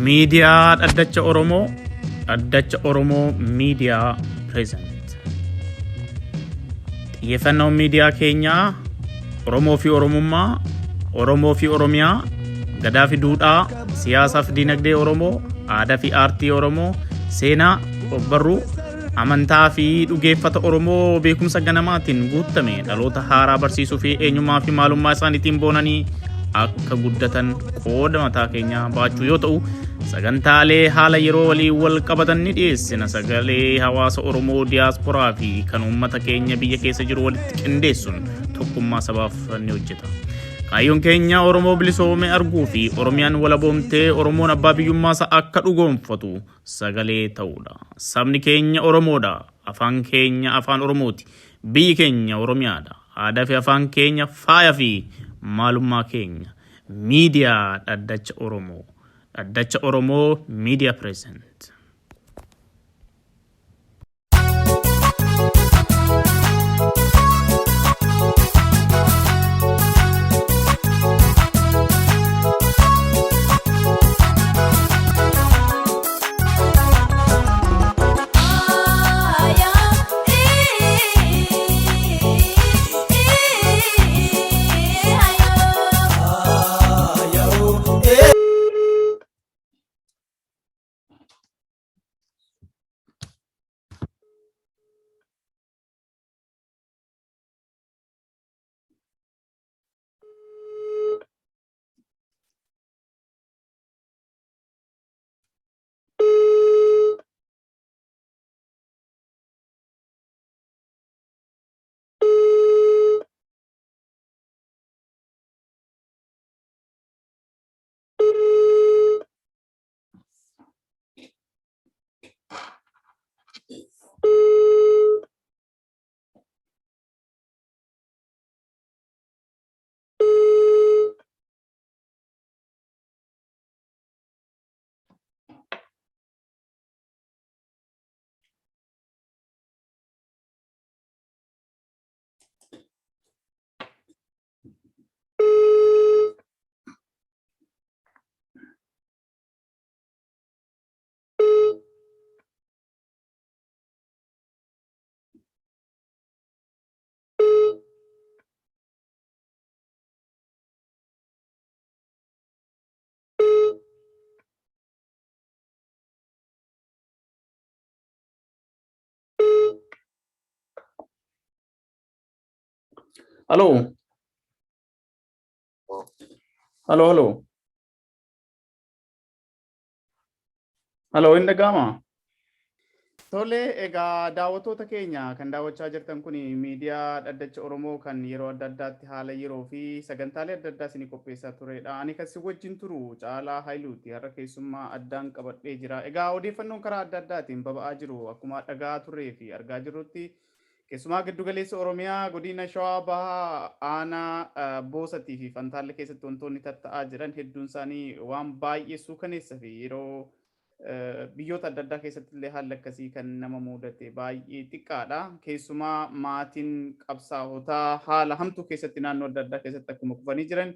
Miidiyaa Dhaddacha Oromoo, Dhaddacha Oromoo Miidiyaa Pireezent. Xiyyeeffannoon miidiyaa keenyaa Oromoo fi Oromummaa, Oromoo fi Oromiyaa, gadaa fi duudhaa, siyaasaa fi dinagdee Oromoo, aadaa fi aartii Oromoo, seenaa, ogbarruu, amantaa fi dhugeeffata Oromoo beekumsa ganamaatiin guuttame dhaloota haaraa barsiisuu fi eenyummaa fi maalummaa isaaniitiin boonanii akka guddatan qooda mataa keenyaa baachuu yoo ta'u, sagantaalee haala yeroo waliin wal qabatan ni dhiyeessina. Sagalee hawaasa Oromoo diyaasporaa fi kan uummata keenya biyya keessa jiru walitti qindeessuun tokkummaa sabaaf ni hojjeta. Kaayyoon keenya Oromoo bilisoome arguu fi Oromiyaan walaboomtee Oromoon abbaa biyyummaasaa akka dhugoomfatu sagalee ta'uudha. Sabni keenya Oromoodha. Afaan keenya afaan Oromooti. Biyyi keenya Oromiyaadha. Aadaa fi afaan keenya faaya fi maalummaa keenya. Miidiyaa Dhaddacha Oromoo. Dhaddacha Oromoo Miidiyaa Pireezent. Haloo. Haloo haloo. Haloo hin dhaga'amaa? Tole egaa daawwattoota keenya kan daawwachaa jirtan kun miidiyaa Dhaddacha Oromoo kan yeroo adda addaatti haala yeroo fi sagantaalee adda addaa isinii qopheessaa turedha. Ani kan si wajjin turu Caalaa Hayiluuti. Har'a keessummaa addaan qabadhee jira. Egaa odeeffannoon karaa adda addaatiin baba'aa jiru akkuma dhaga'aa turree fi argaa jirrutti keessumaa giddugaleessa Oromiyaa godina Shawaa Bahaa aanaa Boosatii fi Fantaalle keessatti wantoonni tatta'aa jiran hedduun isaanii waan baay'ee suukaneessa fi yeroo biyyoota adda addaa keessatti illee haalli akkasii kan nama mudate baay'ee xiqqaadha. Keessumaa maatiin qabsaa'otaa haala hamtuu keessatti naannoo adda addaa keessatti akkuma kufanii jiran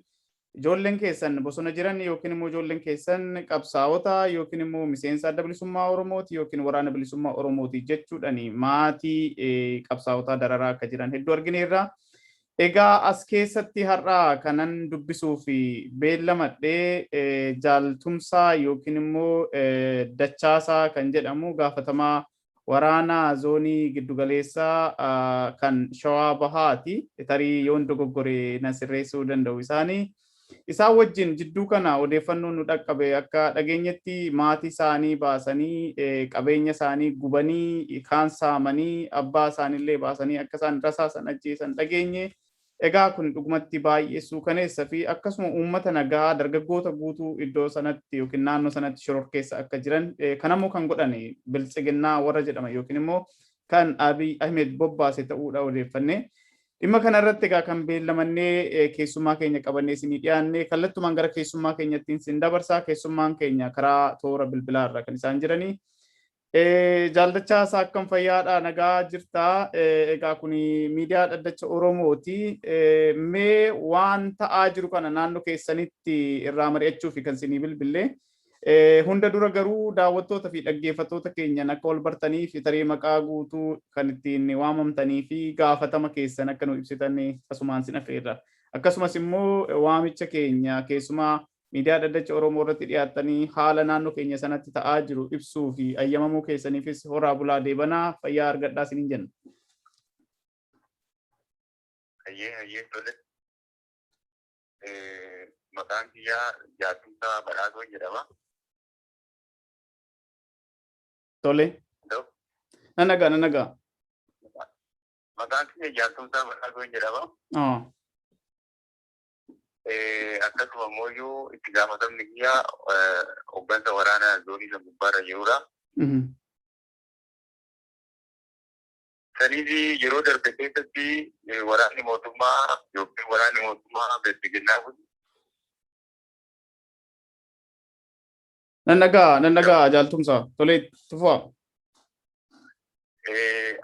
ijoolleen keessan bosona jiran yookiin immoo ijoolleen keessan qabsaa'ota yookiin immoo miseensa adda bilisummaa Oromooti yookiin waraana bilisummaa Oromooti jechuudhaan maatii qabsaa'otaa dararaa akka jiran hedduu argineerra. Egaa as keessatti har'a kanan dubbisuu fi beellamadhe Jaal Tumsaa yookiin immoo Dachaasaa kan jedhamu gaafatamaa waraana zoonii giddugaleessaa kan Shawaa Bahaati. Tarii yoon dogoggore na sirreessuu danda'u isaanii. Isaan wajjin jidduu kana odeeffannoon nu dhaqqabe akka dhageenyetti maatii isaanii baasanii qabeenya isaanii gubanii kaan saamanii abbaa isaaniillee baasanii akka isaan rasaasan ajjeesan dhageenye. Egaa kun dhugumatti baay'ee suukaneessa fi akkasuma uummata nagaa dargaggoota guutuu iddoo sanatti yookiin naannoo sanatti shororkeessa akka jiran kanammoo kan godhan biltsiginnaa warra jedhama yookiin immoo kan Abiy Ahmed bobbaase ta'uudha odeeffanne. Dhimma kana irratti egaa kan beellamannee keessummaa keenya qabannee isinii dhiyaanne kallattumaan gara keessummaa keenyatti isin dabarsaa. Keessummaan keenya karaa toora bilbilaa irra kan isaan jiranii. Jaal Dachaasaa akkam fayyaadha nagaa jirtaa. Egaa kun miidiyaa Dhaddacha Oromooti. Mee waan ta'aa jiru kana naannoo keessanitti irraa mari'achuuf kan isinii bilbille. Hunda dura garuu daawwattoota fi dhaggeeffattoota keenyan akka wal bartaniif tarii maqaa guutuu kan ittiin waamamtanii fi gaafatama keessan akka nu ibsitan asumaan sin affeerra. Akkasumas immoo waamicha keenya keessumaa miidiyaa Dhaddacha Oromoo irratti dhiyaattanii haala naannoo keenya sanatti ta'aa jiru ibsuu fi ayyamamuu keessaniifis horaa bulaa deebanaa fayyaa argadhaa isiniin jenna. Hayyee, hayyee, tole. Maqaan kiyyaa Jaartumsaa Badhaasoo jedhama. Tole. Nan dhagaa, nan dhagaa. Maqaan kiyya Jaartumsaa Badhaasoo jedhama. Akkasuma immoo itti gaafatamni kiyya hooggansa waraanaa zoonii san gubbaarra jirudha. Saniif yeroo darbe keessatti waraanni mootummaa yookiin waraanni mootummaa Bilxiginnaa kun Nan dhagaa, nan dhagaa, Jaaltumsaa. Tole, tufaa.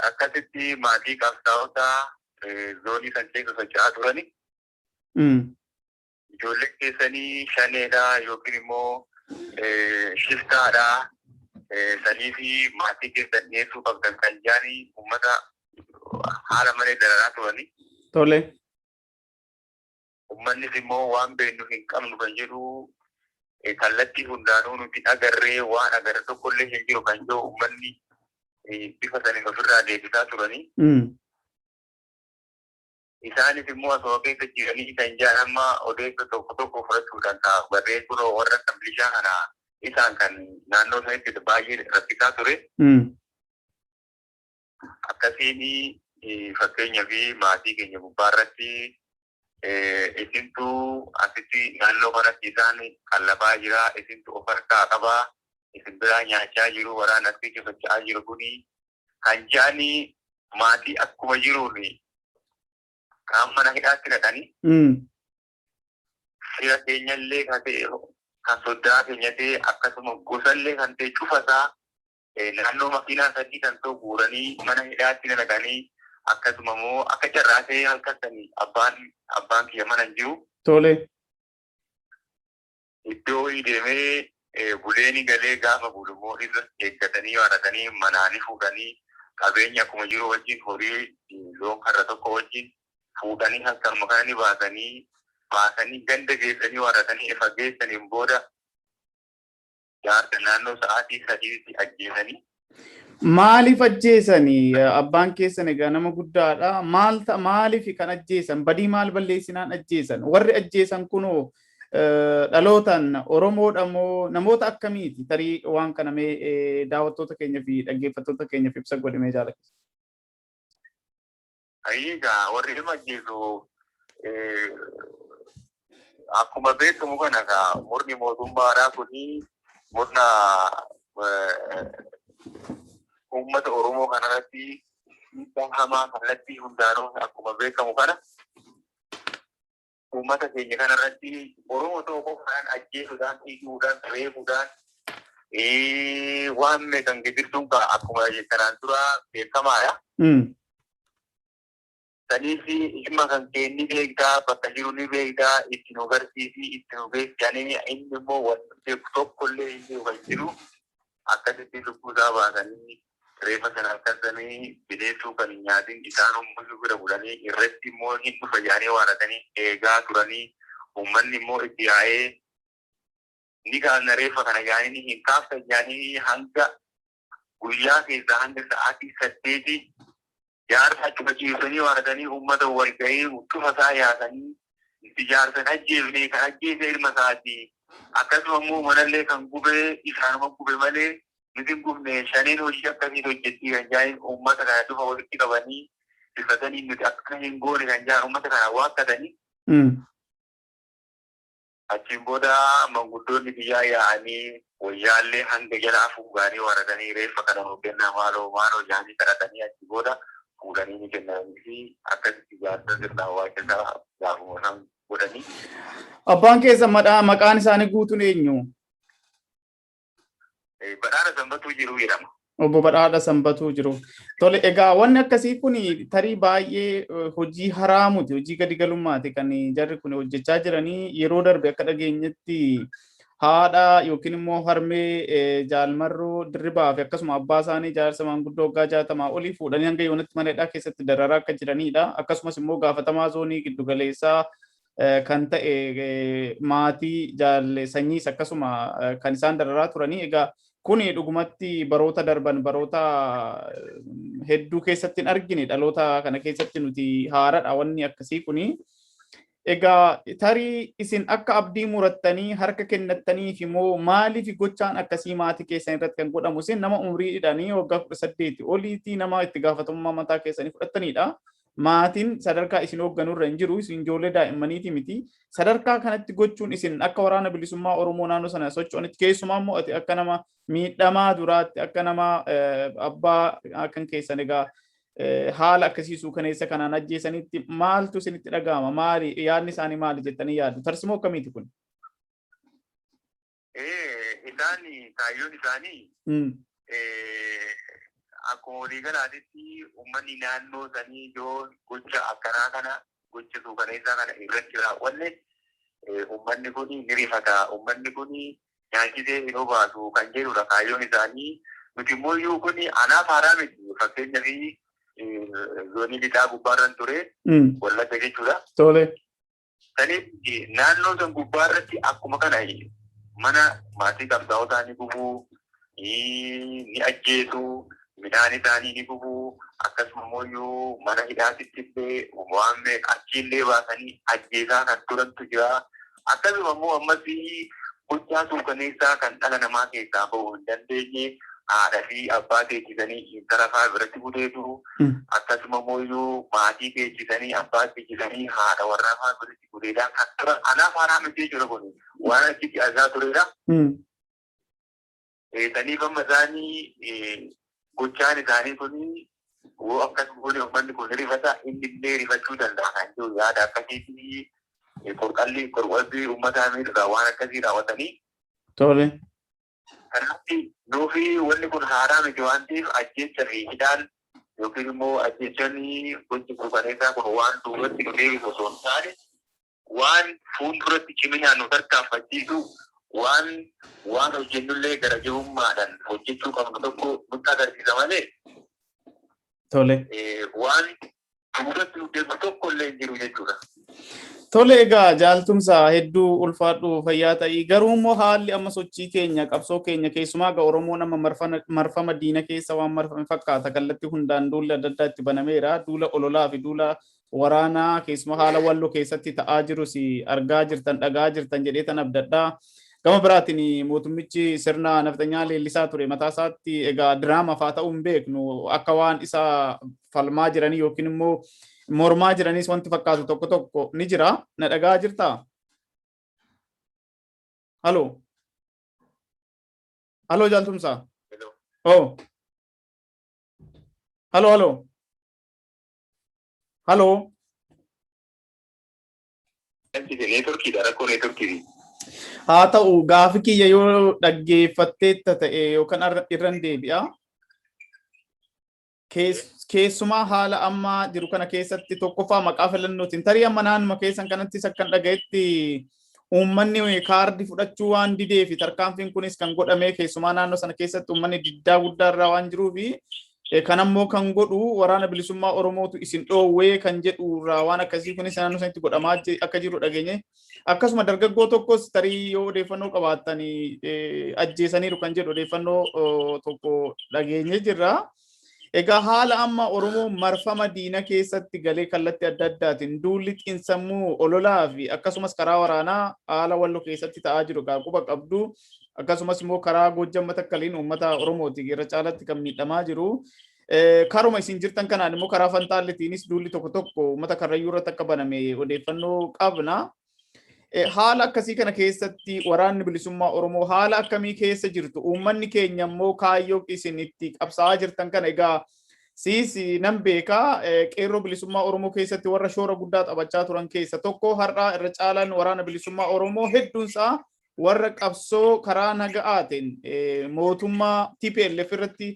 Akkasitti maatii qabsaa'ota zoonii san keessa socho'aa turani. Ijoolleen keessanii shaneedha yookiin immoo shiftaadha. Sanii fi maatii keessan dhiyeessuu qabdan kan jaanii uummata haala malee dararaa turani. Uummannis immoo waan beeknu hin qabnu kan jedhu, kallattii hundaanuu nuti agarree waan agarre tokkollee hin jiru kan jedhu uummanni bifa saniin ofirraa deebisaa turani. Isaanis immoo asuma keessa jiranii kan jaan amma odeessa tokko tokko fudhachuudhaan barree kunoo warra akka milishaa kana isaan kan naannoo sanitti baay'ee rakkisaa ture. Akkasiin fakkeenyaa fi maatii keenya gubbaarratti isintu asitti naannoo kanatti isaan qallabaa jira, isintu of harkaa qabaa, isin biraa nyaachaa jiru, waraana asii socho'aa jiru kuni kan jaanii maatii akkuma jiruun kaan mana hidhaatti naqanii fira keenyallee kan ta'e, kan soddaa keenya ta'e, akkasuma gosallee kan ta'e cufasaa naannoo makiinaa sadii kan ta'u guuranii mana hidhaatti naqanii, akkasuma immoo akka carraa ta'e halkan sanii abbaan kiyya mana hin jiru. Iddoo wayii deemee buleeni galee, gaafa bulu immoo irra eeggatanii waaratanii manaanii fuudhanii, qabeenya akkuma jiru wajjin, horii loon karra tokko wajjin fuudhanii halkanuma kana ni baasanii ganda geessanii waaratanii, ifa geessaniin booda jaarsa naannoo sa'aatii 3tti ajjeesanii. Maaliif ajjeesanii? Abbaan keessan egaa nama guddaadha. Maal maaliif kan ajjeesan? Badii maal balleessinaan ajjeesan? Warri ajjeesan kunoo dhalootaan Oromoodha moo namoota akkamiiti? Tarii waan kana mee daawwattoota keenya fi dhaggeeffattoota keenyaaf ibsa godhimee jaalladha. Egaa warri nama ajjeesu akkuma beekamu kana egaa murni mootummaadhaa kuni murna uummata Oromoo kanarratti dhiibbaa hamaa kallattii hundaanuu akkuma beekamu kana uummata keenya kanarratti Oromoo ta'uu qofaan ajjeesuudhaan, dhiiguudhaan, reebuudhaan waan meeqan gidirtuun akkuma kanaan dura beekamaadha. Saniif dhimma kan kee ni beektaa, bakka jiru ni beektaa, itti nu garsiisi, itti nu beeksisanii, inni immoo waan beeku tokkollee hin jiru kan jiru akkasitti lubbuu isaa baasanii, reefa sana akkasanii bineensuu kan hin nyaatin isaan ummatu bira bulanii irratti immoo hin dhufa jedhanii waaratanii eegaa turanii, uummanni immoo itti yaa'ee ni kaasna reeffa kana jedhanii, hin kaaftan jedhanii, hanga guyyaa keessaa hanga sa'aatii 8 jaarsa achuma ciibsanii waaratanii, uummata walgahii cufa isaa yaasanii, itti jaarsan ajjeefne, kan ajjeese ilma isaati. Akkasuma immoo manallee kan gubee isaanuma gube malee nuti hin gubne, shaneen hojii akkasii hojjetti kan jedhaniin uummata kana dhufa walitti qabanii bifatanii, nuti akkana hin goone kan jedhan uummata kana waakkatanii. Achiin booda manguddoonni biyyaa yaa'anii wayyaallee hanga jalaa fuuganii waratanii, reeffa kana nuu kennaa, maaloo maaloo jedhanii kadhatanii, achi booda fuudhanii ni kennanii fi akkasitti jaarsa sirna awwaalcha gaafuma san godhanii. Abbaan keessan maqaan isaanii guutuun eenyu? Badhaadha Sanbatuu Jiru jedhama. Obbo Badhaadha Sanbatuu Jiru. Tole, egaa wanni akkasii kun tarii baay'ee hojii haraamuti, hojii gadi galummaati kan jarri kun hojjechaa jiranii. Yeroo darbe akka dhageenyetti Haadha yookiin immoo harmee Jaal Marroo Dirribaa fi akkasuma abbaa isaanii jaarsa maanguddoo waggaa 60 olii fuudhanii hanga yoonatti mana hidhaa keessatti dararaa akka jiranidha. Akkasumas immoo gaafatamaa zoonii giddugaleessaa kan ta'e maatii Jaal Sanyiis akkasuma kan isaan dararaa turanii. Egaa kuni dhugumatti baroota darban baroota hedduu keessatti hin argine, dhaloota kana keessatti nuti haaradha wanni akkasii kuni. Egaa tarii isin akka abdii murattanii harka kennattaniif immoo maaliif gochaan akkasii maatii keessan irratti kan godhamu? Isin nama umriidhaanii waggaa 18 oliitii nama itti gaafatamummaa mataa keessanii fudhattanidha. Maatiin sadarkaa isin hoogganurra hin jiru, isin ijoollee daa'immaniiti miti. Sadarkaa kanatti gochuun isin akka Waraana Bilisummaa Oromoo naannoo sana socho'anitti, keessumaa immoo ati akka nama miidhamaa duraatti, akka nama abbaa kan keessan egaa haala akkasii suukaneessa kanaan ajjeesanitti maaltu isinitti dhaga'ama? Maali yaadni isaanii, maali jettanii yaaddu? Tarsimoo akkamiiti kun? Isaan kaayyoon isaanii akkuma waliigalaatitti uummanni naannoo sanii yoo gocha akkanaa kana, gocha suukaneessaa kana irratti raawwanne, uummanni kun ni rifata, uummanni kun nyaachisee hin obaasu kan jedhudha kaayyoon isaanii. Nuti immoo iyyuu kun anaaf haaraa miti. Fakkeenyaaf, zoonii lixaa gubbaarran ture, Wallagga jechuudha. Saniif naannoo san gubbaarratti akkuma kana mana maatii qabsaa'otaa ni gubuu, ni ajjeesu, midhaan isaanii ni gubuu, akkasuma immoo mana hidhaatitti illee waan achiillee baasanii ajjeesaa kan turantu jira. Akkasuma immoo ammas gochaa suukaneessaa kan dhala namaa keessaa bahuu hin dandeenye, haadha fi abbaa teechisanii intala fa'aa biratti gudeedu. Akkasuma immoo maatii teechisanii, abbaa teechisanii, haadha warraa fa'aa biratti gudeedaa kan turan anaaf haaraa miti jechuudha, kun waan achitti argaa turedha. Saniif amma isaanii gochaan isaanii kun yoo akkas goone uummanni kun rifata, inni illee rifachuu danda'a kan jiru yaada akkasiitii qorqalli qorqalbii uummataa miidhuudhaan waan akkasii raawwatanii. Kanaaf nuufi wanni kun haaraa miti waan ta'eef, ajjeecha fi hidhaan yookiin immoo ajjeechaan gochi suukaneessaa kun waan duubatti nu deebisu osoo hin taane, waan fuulduratti ciminaan nu tarkaanfachiisu, waan hojjennullee gara jabummaadhaan hojjechuu qabnu tokko nutti agarsiisa malee waan duubatti nu deebisu tokko illee hin jiru jechuudha. Tole, egaa Jaaltumsa, hedduu ulfaadhu, fayyaa ta'ii. Garuu immoo haalli amma sochii keenya, qabsoo keenya, keessumaa egaa Oromoon amma marfama diina keessa waan marfame fakkaata. Kallattii hundaan duulli adda addaa itti banameera. Duula ololaa fi duula waraanaa keessumaa haala Walloo keessatti ta'aa jirus argaa jirtan, dhagaa jirtan jedhee tan abdadhaa. Gama biraatiin mootummichi sirna nafxanyaa leellisaa ture mataa isaatti egaa diraama fa'aa ta'uu hin beeknu, akka waan isa falmaa jiranii yookiin immoo mormaa jiranis wanti fakkaatu tokko tokko ni jira. Na dhagaa jirtaa? Haloo. Haloo, Jaaltumsaa. Oh. Haloo, haloo. Haloo. Neetworkiidha, rakkoo neetworkiiti. Haa ta'u, gaafi kiyya yoo dhaggeeffatteetta ta'e yookaan irran deebi'a. Keessumaa haala amma jiru kana keessatti tokkoffaa maqaa filannootiin tarii amma naannuma keessan kanattis akkan dhagayetti uummanni kaardii fudhachuu waan didee fi tarkaanfiin kunis kan godhame keessumaa naannoo sana keessatti uummanni diddaa guddaa irraa waan jiruu fi kan ammoo kan godhu Waraana Bilisummaa Oromootu isin dhoowwee kan jedhu irraa waan akkasii kunis naannoo sanatti godhamaa akka jiru dhageenye. Akkasuma dargaggoo tokkos tarii yoo odeeffannoo qabaattanii ajjeesaniiru kan jedhu odeeffannoo tokko dhageenye jirra. Egaa haala amma Oromoo marfama diina keessatti galee kallattii adda addaatiin duulli xiinsammuu, ololaa fi akkasumas karaa waraanaa haala Walloo keessatti ta'aa jiru egaa quba qabdu. Akkasumas immoo karaa Goojjam Matakkaliin uummata Oromooti irra caalatti kan miidhamaa jiru. Karuma isin jirtan kanaan immoo karaa Fantaalleetiinis duulli tokko tokko uummata Karrayyuu irratti akka baname odeeffannoo qabna. Haala akkasii kana keessatti Waraanni Bilisummaa Oromoo haala akkamii keessa jirtu? Uummanni keenya immoo kaayyoo isin itti qabsaa'aa jirtan kana egaa siis nan beekaa, Qeerroo Bilisummaa Oromoo keessatti warra shoora guddaa taphachaa turan keessa tokko. Har'a irra caalaan Waraana Bilisummaa Oromoo hedduunsaa warra qabsoo karaa naga'aatiin mootummaa TPLF irratti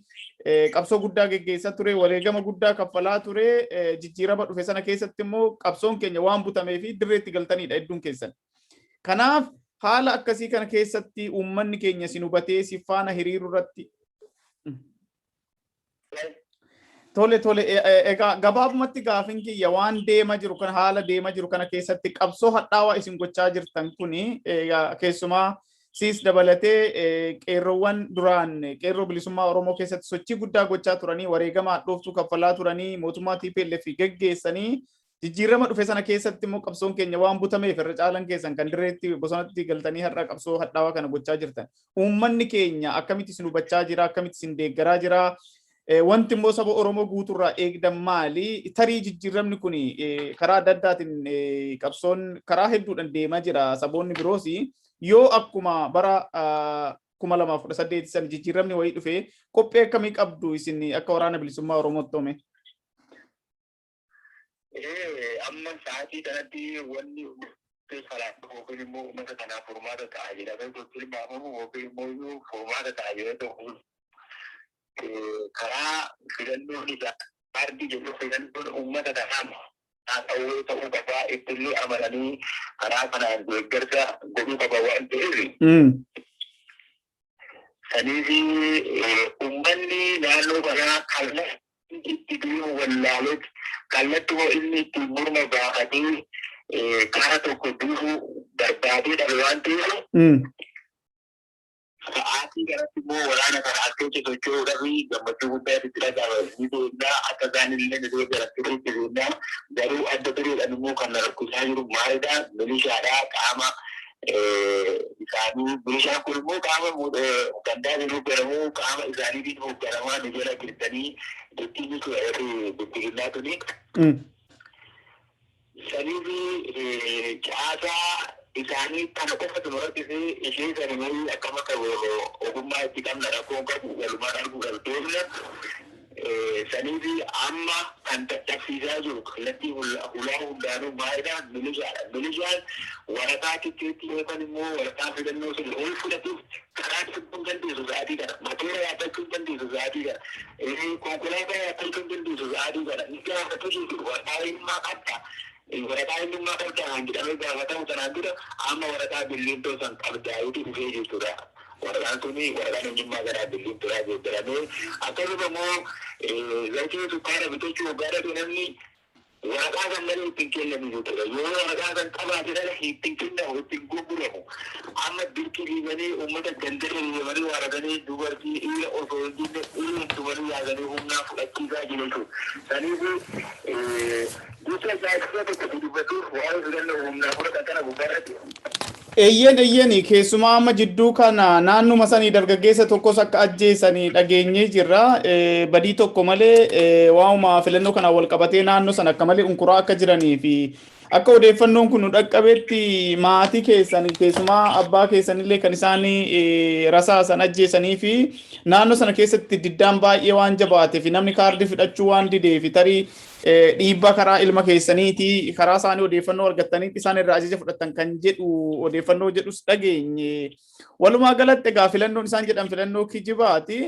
qabsoo guddaa geggeessaa ture, wareegama guddaa kaffalaa ture, jijjiirama dhufe sana keessatti immoo qabsoon keenya waan butamee fi dirreetti galtanidha hedduun keessan. Kanaaf Haala akkasii kana keessatti uummanni keenya isin hubatee si faana hiriiruu irratti. Tole, tole, egaa gabaabumatti gaafin kiyya waan deema jiru kana, haala deema jiru kana keessatti qabsoo hadhaawaa isin gochaa jirtan kuni, egaa keessumaa siis dabalatee qeerroowwan duraan Qeerroo Bilisummaa Oromoo keessatti sochii guddaa gochaa turanii, wareegama hadhooftuu kaffalaa turanii, mootummaa TPLF geggeessanii, jijjiirama dhufe sana keessatti immoo qabsoon keenya waan butameef irra caalan keessan kan dirreetti bosonatti galtanii har'a qabsoo hadhaawaa kana gochaa jirtan. Uummanni keenya akkamitti isin hubachaa jira? Akkamitti isin deeggaraa jira? Wanti immoo saba Oromoo guutuurraa eegdan maali? Tarii jijjiiramni kun karaa adda addaatiin qabsoon karaa hedduudhaan deemaa jira. Saboonni biroos yoo akkuma bara 2018 sana jijjiiramni wayii dhufe, qophii akkamii qabdu isin akka Waraana Bilisummaa Oromootti hoome? Amma sa'aatii kanatti wanni karaa yookiin immoo uummata kanaaf furmaata ta'a jedhamee tilmaamamu yookiin immoo furmaata ta'a jedhamee karaa filannoon isaa paartii jedhu, filannoon uummata kanaa qawwee ta'uu qabaa ittillee amananii karaa kanaan deeggarsa godhuu qaba waan ta'eef, saniif uummanni naannoo kanaa kallattii itti deemu wallaaleet, kallattuma inni ittiin morma baafatee karaa tokko duufuu barbaadee dhabe waan ta'eef, sa'aatii kanatti immoo waraana kana as keessa socho'uudhaaf gammachuu guddaa itti dhaga'ama. Ni beeknaa, akka isaan illee ni deeggaran sirriitti beeknaa. Garuu adda tureedhaan immoo kan na rakkisaa jiru maalidha? Milishaadha, qaama isaanii. Milishaan kun immoo qaama gandaatiin hoogganamu, qaama isaaniitiin hoogganamaa nu jala jirtanii jechuun jechuudha bilxiginnaa tuni. Saniif caasaa isaanii kana qofatu nu rakkisee. Ishee sana marii akkam akka ogummaa itti qabna, rakkoon qabu walumaan arguudhaaf deemna. Saniif amma kan dadhabsiisaa jiru kallattii hulaa hundaanuu maalidha? Milishaadha. Milishaan waraqaa tikeetii yookaan immoo waraqaa filannoo sun ol fudhatuuf karaa darbuu hin dandeessu sa'aatii kana. Motora yaabbachuu hin dandeessu sa'aatii kana. Konkolaataa yaabbachuu hin dandeessu sa'aatii kana. Ni gaafatu jechuudha. Waraqaa eenyummaa qabda. Waraqaa eenyummaa qabda kan jedhamee gaafatamu sanaan dura amma waraqaa billiintoo san qabdaa yoo dhufee jechuudha. Waraqaan suni waraqaan eenyummaa gara billiintoodhaa geeddaramee, akkasuma immoo zayitii, sukkaara bitachuu waggaa dhaqe namni waraqaa san malee ittiin kennamu jechuudha. Yoo waraqaa san qabaate dhala ittiin kennamu, ittiin gurguramu. Amma dirqisiisanii uummata gandarra deemanii waaratanii, dubartii dhiira osoo hin jenne uleen tumanii yaasanii humnaa fudhachiisaa jiru jechuudha. Saniif gosa ajaa'ibsaa tokko dubbatuuf waa'ee filannoo humnaa fudhatan kana gubbaarratti. Eeyyeen, eeyyeen, keessumaa amma jidduu kana naannuma sanii dargaggeessa tokkos akka ajjeesanii dhageenyee jirra. Badii tokko malee waa'uma filannoo kanaan wal qabatee naannoo sana akka malee unkuraa akka jiranii fi akka odeeffannoon kun nu dhaqqabetti maatii keessan, keessumaa abbaa keessanillee kan isaan rasaasan ajjeesanii fi naannoo sana keessatti diddaan baay'ee waan jabaatee fi namni kaardii fudhachuu waan didee fi tarii dhiibbaa karaa ilma keessaniiti, karaa isaanii odeeffannoo argattanii isaan irraa ajaja fudhattan kan jedhu odeeffannoo jedhus dhageenye. Walumaa galatti egaa filannoon isaan jedhan filannoo kijibaati.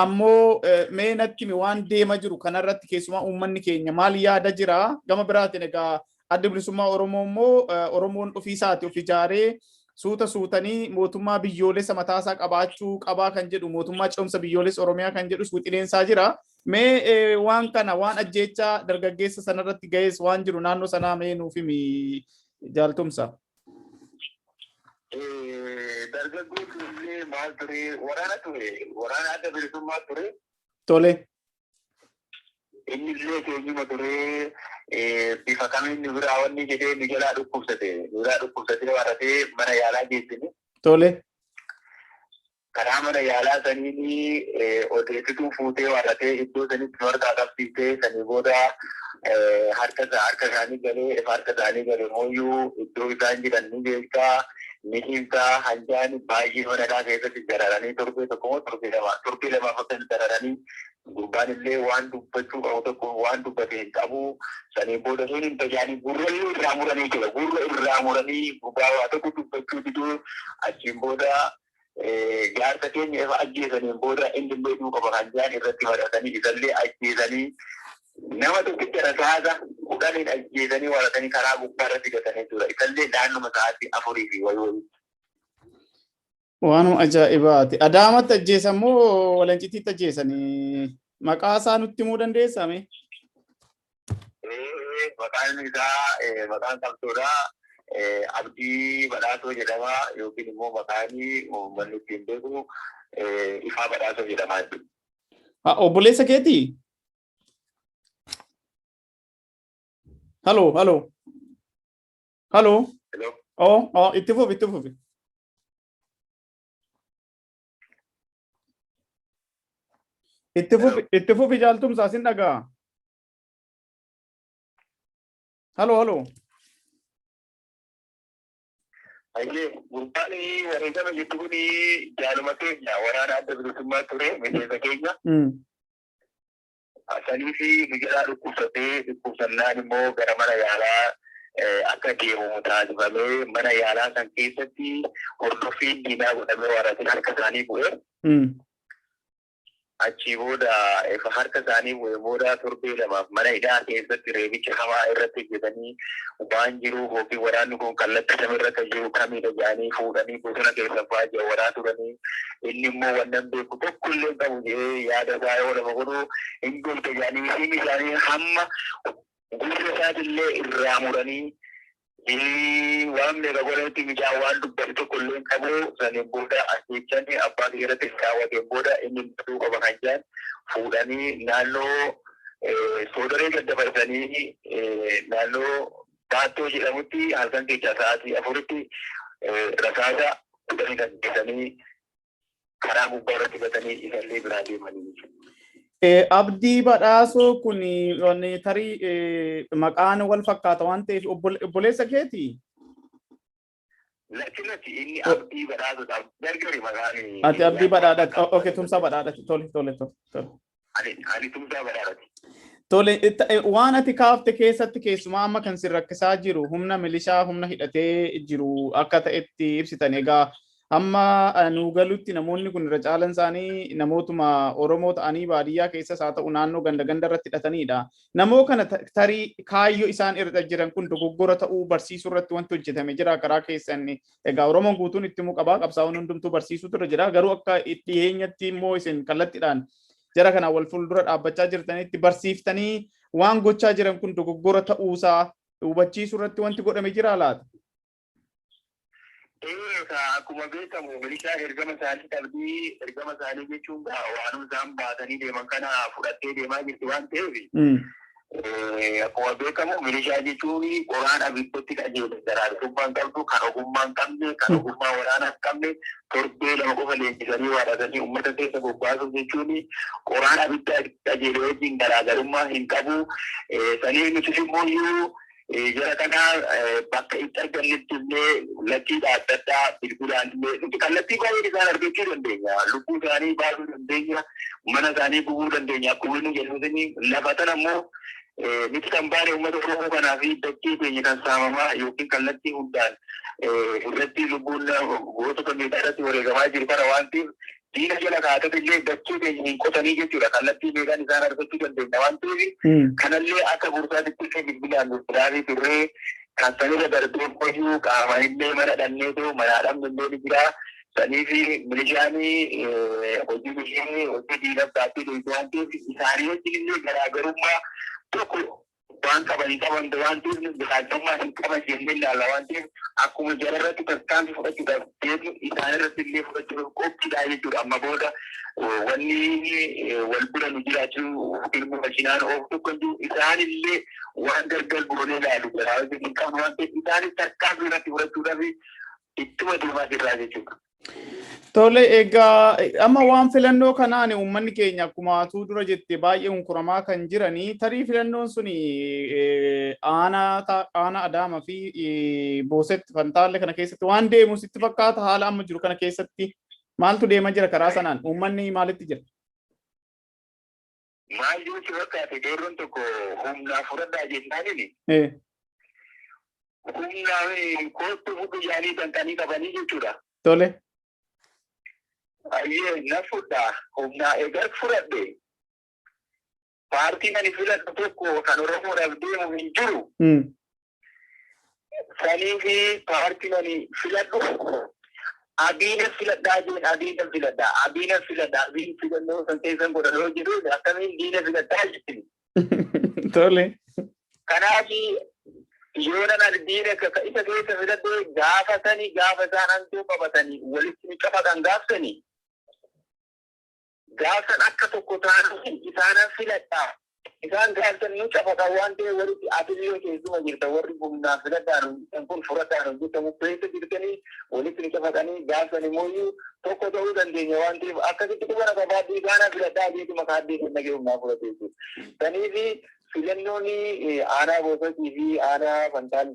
Ammoo mee natti waan deema jiru kanarratti keessumaa uummanni keenya maal yaada jira? Gama biraatiin egaa Adda Bilisummaa Oromoo immoo Oromoon ofiisaati of ijaaree suuta suutanii mootummaa biyyoolessa mataasaa qabaachuu qabaa kan jedhu, mootummaa ce'umsa biyyoolessa Oromiyaa kan jedhus wixineensaa jira. Mee waan kana, waan ajjeechaa dargaggeessa sanarratti ga'es, waan jiru naannoo sanaa mee nuuf himi, jaaltumsa. Dargaggoon illee maal ture? Waraana ture. Waraana Adda Bilisummaa ture. Tole. Inni illee keenyuma ture. Bifa kamiin nu biraa wanni jedhee nu jalaa dhukkubsate. Nu biraa dhukkubsatee waratee mana yaalaa geessine. Tole. Karaa mana yaalaa saniin odeessituu fuutee warratee iddoo sanitti nu harkaa qabsiiftee, sanii booda harka isaanii galee, harka isaanii galee mooyyuu iddoo isaan jiran ni beektaa, ni himtaa hanjaan baay'ee mana isaa keessatti dararanii torbee tokko moo torbee lama, torbee lamaaf akka dararanii, gurbaan illee waan dubbachuu qabu tokko waan dubbate hin qabu. Sanii booda sun hin tajaanii gurrallee irraa muranii jira, gurra irraa muranii gurbaa waa tokko dubbachuu diduu. Achiin booda jaarsa keenya ifa ajjeesaniin booda inni illee duuka qaba kan jedhan irratti mari'atanii isallee ajjeesanii. Nama tokkicha rasaasa 10n ajjeesanii waratanii karaa gubbaa irratti gatanii tura. Isallee naannuma sa'aatii 4 fi wayii wayii. Waanuma ajaa'ibaati. Adaamatti ajjeesan moo Walancitiitti ajjeesanii? Maqaa isaa nutti himuu dandeessaa mee? Maqaan isaa, maqaan qabsoodhaa Abdii Badhaasoo jedhama, yookiin immoo maqaan uummanni ittiin beeku Ifaa Badhaasoo jedhama jechuudha. Obboleessa keetii? Haloo, haloo. Haloo. Oh, oh, itti fufi, itti fufi. Itti fufi, itti fufi, jaaltumsaa sin dhagaa. Haloo, haloo. Hayyee, gurbaan wareegama jettu kun jaaluma keenya, waraana Adda Bilisummaa ture, miseensa keenya. Sanii fi nu jalaa dhukkubsatee, dhukkubsannaan immoo gara mana yaalaa akka deemu taasifamee, mana yaalaa san keessatti hordoffiin diinaa godhamee waraatiin harka isaanii bu'e. Achii booda efa harka isaanii bu'e booda torbee 2f mana hidhaa keessatti reebicha hamaa irratti hojjetanii, waan jiru yookiin waraanni kun kallattii kamirra akka jiru, kamidha jedhanii fuudhanii bosona keessa fa'aa jawwaraa turanii, inni immoo wannan beeku tokko illee hin qabu jedhee yaada isaa yoo lafa godhu, hin beekta jedhanii siim isaanii hamma gurra isaatillee irraa muranii waan meeqa godhanitti mucaan waan dubbate tokko illee hin qabu. Saniin booda ajjeechaan abbaa kiyya irratti raawwateen booda inni baduu qaba kan jedhan fuudhanii naannoo Soodaree gad dabarsanii, naannoo Baattoo jedhamutti halkan keessaa sa'aatii 4tti rasaasa 10 ajjeesanii karaa gubbaa irratti gatanii isallee biraa deemanii. Abdii Badhaasoo kun wanni tarii maqaan wal fakkaata waan ta'eef obboleessa keeti? Lakki, lakki, inni Abdii Badhaasoodha. Gargari maqaan. Ati Abdii Badhaadhati. Okay, Tumsaa Badhaadhati. Tole, tole, tole, tole. Ani Tumsaa Badhaadhati. Tole, waan ati kaafte keessatti keessumaa amma kan sin rakkisaa jiru humna milishaa, humna hidhatee jiru akka ta'etti ibsitan. Egaa hamma nuu galutti namoonni kun irra caalan isaanii namootuma Oromoo ta'anii baadiyyaa keessas haa ta'u naannoo ganda ganda irratti hidhatanidha. Namoo kana tarii kaayyoo isaan irra jiran kun dogoggora ta'uu barsiisuu irratti wanti hojjetame jira karaa keessan. Egaa Oromoon guutuun itti himuu qabaa, qabsaa'oon hundumtuu barsiisuutu irra jira. Garuu akka dhiyeenyatti immoo isin kallattiidhaan jara kana wal fuuldura dhaabbachaa jirtanitti barsiiftanii waan gochaa jiran kun dogoggora ta'uusaa hubachiisuu irratti wanti godhame jira laata? Akkuma beekamu milishaan ergama isaanii qabdi. Ergama isaanii jechuun waanuma isaan baatanii deeman kana fudhattee deemaa jirti waan ta'eef. Akkuma beekamu milishaa jechuun qoraan abiddatti qajeele, garaagarummaa hin qabdu, kan ogummaa hin qabne, kan ogummaa waraanaa hin qabne, torbee 2 qofa leenjisanii waadhatanii uummata keessa bobbaasuuf jechuun qoraan abidda qajeele wajjin garaagarummaa hin qabu. Saniif nutis immoo jara kana bakka itti argannetti illee lakkiidha adda addaa bilbilaan illee nuti kallattii baay'een isaan argachuu dandeenya. Lubbuu isaanii baasuu dandeenya, mana isaanii gubuu dandeenya. Akkuma inni jennuutiin lafa tana immoo nuti kan baane uummata Oromoo kanaa fi dachee keenya kan saamamaa yookiin kallattii hundaan irratti lubbuun gootota meeqaa irratti wareegamaa jiru kana waan ta'eef, diina jala kaatatu illee dachee keenya hin qotanii jechuudha. Kallattii meeqaan isaan argachuu dandeenya waan ta'eef, kanallee akka gorsaatitti illee bilbilaan bilbilaafii turree, kan sanirra darbee qoyyuu qaamaan illee mana dhanneetoo manaa dhabne illee ni jira. Sanii fi milishaan hojii ishee hojii diinaaf baattee deemtu waan ta'eef, isaanii wajjin illee garaagarummaa tokko waan qaban hin qaban waan ta'eef, garaagarummaa hin qaban jennee ilaalla waan ta'eef, akkuma jara irratti tarkaanfii fudhachuudhaaf deemnu isaan irratti illee fudhachuudhaaf qophiidha jechuudha. Amma booda wanni wal bira nu jiraachuu yookiin immoo makiinaan oofu tokko hin jiru. Isaan illee waan gargar goonee ilaalu jaraa wajjin hin qabnu waan ta'eef, isaanis tarkaanfii irratti fudhachuudhaaf ittuma deemaa jirraa jechuudha. Tole, egaa amma waan filannoo kanaan uummanni keenya akkuma atuu dura jette baay'ee hunkuramaa kan jiranii, tarii filannoon suni aanaa Adaama fi Boosetti Fantaalle kana keessatti waan deemu sitti fakkaata? Haala amma jiru kana keessatti maaltu deema jira karaa sanaan? Uummanni maalitti jira? Maal yoo si fakkaate, qeerroon tokko humnaa fudhadhaa jennaaniin humnaa koottu fudhu jedhanii danqanii qabanii jechuudha. Tole. Ayyee, na fudhaa humnaa egaa fudhadhe. Paartiin ani filadhu tokko kan Oromoodhaaf deemu hin jiru. Sanii fi paartiin ani filadhu Abiina filadhaa jeen, Abiina filadhaa, Abiina filadhaa, Abiin filannoo san keessan godhan yoo jedhu akkamiin diina filadhaa jettini. Tole. Kanaaf yoo nan ani diina isa keessa filadhee gaafa sani gaafa isaan aangoo qabatanii walitti ni qabatan gaafsanii gaafsan akka tokko taanaan isaanan filadhaa. Isaan gaafsan nu cafaqan waan ta'eef walitti atillee keessuma jirta, warri humnaan filadhaan hojjetan kun fudhadhaan hojjetamu keessa jirtanii walitti nu cafaqanii gaafsan immoo tokko ta'uu dandeenya waan ta'eef akkasitti qubana qabaadhu, isaanan filadhaa jeetuma kaaddee kan nagee humnaa fudhate jechuudha. Saniifi filannoon aanaa Boosatii fi aanaa Fantaal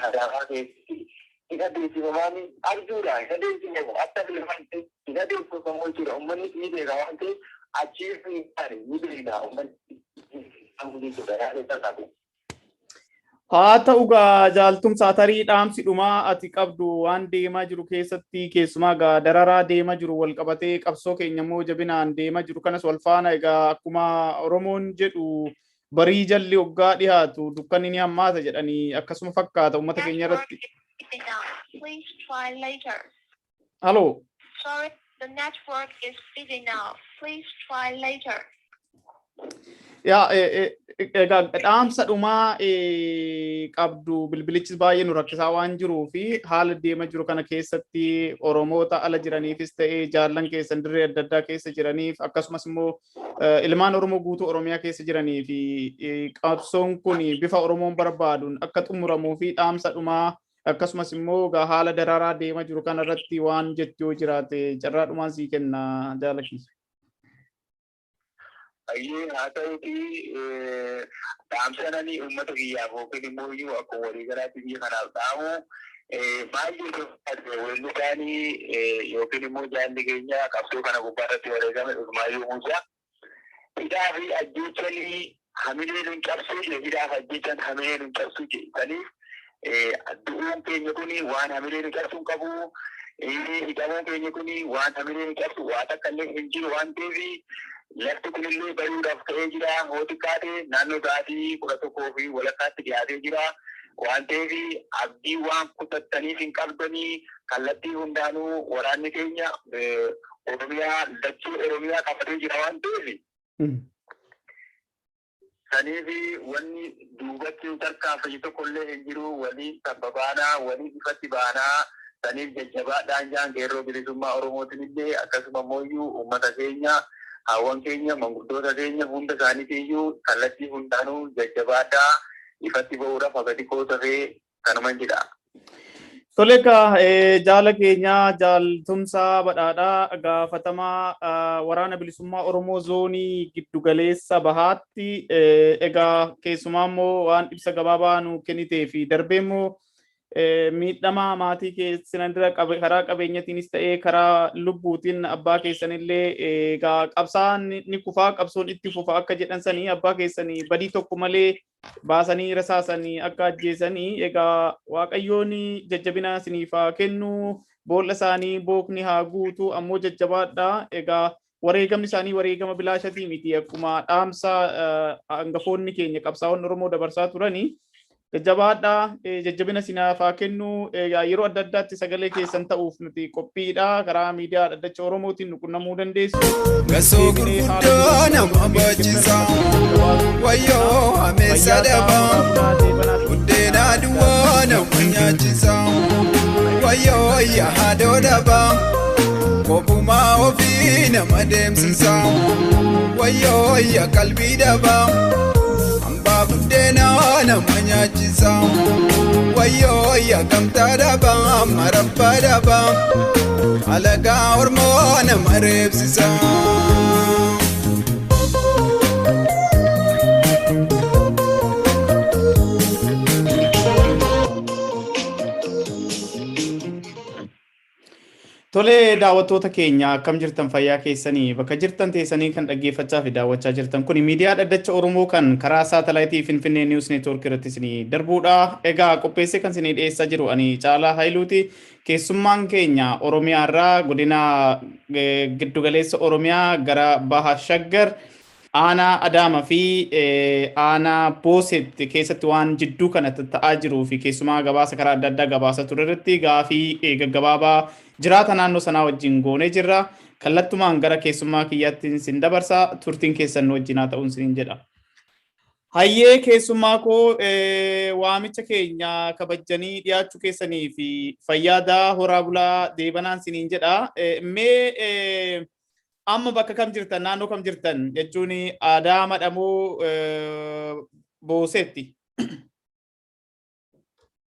Adaamaa keessatti hin adeemsifamaan abjuudha. Hin adeemsifamu akka filamantti hin adeemsifamu jechuudha. Uummanni ni beeka waan ta'eef achii hin taane ni beekna uummanni jechuudha yaada isaa qabu. Haa ta'u gaa jaaltumsaa, tarii dhaamsi dhumaa ati qabdu waan deemaa jiru keessatti, keessumaa gaa dararaa deemaa jiru wal qabatee, qabsoo keenya immoo jabinaan deemaa jiru kanas wal faana, egaa akkuma Oromoon jedhu barii jalli hoggaa dhiyaatu dukkanni ni hammaata jedhanii, akkasuma fakkaata uummata keenya irratti. Please try later. Haloo. Sorry, the network is busy now. Please try later. Yaa, egaa dhaamsa dhumaa qabdu, bilbilichis baay'ee nu rakkisaa waan jiruu fi haala deema jiru kana keessatti Oromoota ala jiraniifis ta'ee jaallan keessan dirree adda addaa keessa jiraniif, akkasumas immoo ilmaan Oromoo guutuu Oromiyaa keessa jiranii fi qabsoon kun bifa Oromoon barbaaduun akka xumuramuu fi dhaamsa dhumaa, akkasumas immoo haala dararaa deema jiru kana irratti waan jettu yoo jiraate carraa dhumaan sii kenna, jaalakiisa. Ayyee, haa ta'uti, dhaamsa nani uummata kiyyaaf yookiin immoo iyyuu akkuma waliigalaatti biyya kanaaf dhaamu, baay'ee weellisaanii yookiin immoo jaalli keenya qabsoo kana gubbaa irratti wareegame Usmaayyoo Muusaa hidhaa fi ajjeechanii hamilee nun cabsuu jedhe, hidhaa fi ajjeechan hamilee nun cabsuu jedhe. Saniif du'uun keenya kun waan hamilee nu cabsuu hin qabu. Hidhamuun keenya kun waan hamilee nu cabsu waa takka illee hin jiru waan ta'eef lafti kunillee bari'uudhaaf ka'ee jira. Hoo xiqqaate naannoo sa'aatii 11:30tti dhiyaatee jira. Waan ta'eef abdii waan kutattaniif hin qabdanii, kallattii hundaanuu waraanni keenya Oromiyaa, dachee Oromiyaa qabatee jira waan ta'eef. Saniif wanni duubatti tarkaanfatu tokko illee hin jiru. Waliin tabba baanaa, waliin ifatti baanaa. Saniif jajjabaadhaan jaan qeerroo bilisummaa Oromootiin illee, akkasuma immoo uummata keenya, haawwan keenya, manguddoota keenya hunda isaaniitiiyyuu kallattii hundaanuu jajjabaadhaa, ifatti ba'uudhaaf haga xiqqoo safee kanuman jedha. Tole egaa, jaala keenyaa jaaltumsaa badhaadhaa, gaafatamaa waraana bilisummaa Oromoo zoonii giddugaleessa bahaatti, egaa keessumaa immoo waan ibsa gabaabaa nu kennitee fi darbee immoo miidhamaa maatii keessan dura karaa qabeenyatiinis ta'ee karaa lubbuutiin abbaa keessanillee, egaa qabsaan ni kufaa qabsoon itti fufa akka jedhan sanii, abbaa keessanii badii tokko malee baasanii rasaasanii akka ajjeesanii, egaa Waaqayyoon jajjabina isiniif haa kennu, boolla isaanii bookni haa guutu, ammoo jajjabaadha. Egaa wareegamni isaanii wareegama bilaashatii miti, akkuma dhaamsa hangafoonni keenya qabsaa'onni Oromoo dabarsaa turanii. Jajjabaadha, jajjabina isiniif haa kennu. Egaa yeroo adda addaatti sagalee keessan ta'uuf nuti qophiidha. Karaa miidiyaa Dhaddacha Oromootiin nu qunnamuu dandeessu. Gasoo gurguddoo nama baachisa. Wayyoo hameessa dhabaa. Buddeena duwwaa nama nyaachisa. Wayyoo yaadoo dhabaa. Kophumaa ofii nama deemsisa. Wayyoo yaa qalbii dhabaa. Hambaa buddeenaa nama nyaachisa. Wayyoo yaa gamtaa dhabaa marabbaa dhabaa. Alagaa ormoo nama reebsisa. Tole, daawwattoota keenya, akkam jirtan? Fayyaa keessanii? Bakka jirtan teessanii kan dhaggeeffachaa fi daawwachaa jirtan kun miidiyaa Dhaddacha Oromoo kan karaa saatalaayitii Finfinnee News Network irratti isinii darbuudha. Egaa qopheessee kan isinii dhiyeessaa jiru ani Caalaa Hayiluuti. Keessummaan keenya Oromiyaa irraa godina giddugaleessa Oromiyaa gara Baha Shaggar Aanaa Adaama fi aanaa Booset keessatti waan jidduu kana ta'aa jiruu fi keessumaa gabaasa karaa adda addaa gabaasa ture irratti gaafii gaggabaabaa jiraata naannoo sanaa wajjin goonee jirra. Kallattumaan gara keessummaa kiyyaatti sin dabarsa, turtiin keessan nu wajjin haa ta'uun sinin jedha. Hayyee, keessummaa koo, waamicha keenya kabajjanii dhiyaachuu keessanii fi fayyaadaa, horaa bulaa, deebanaan siniin jedha. Mee amma bakka kam jirtan, naannoo kam jirtan jechuun, Adaama moo Booseetti?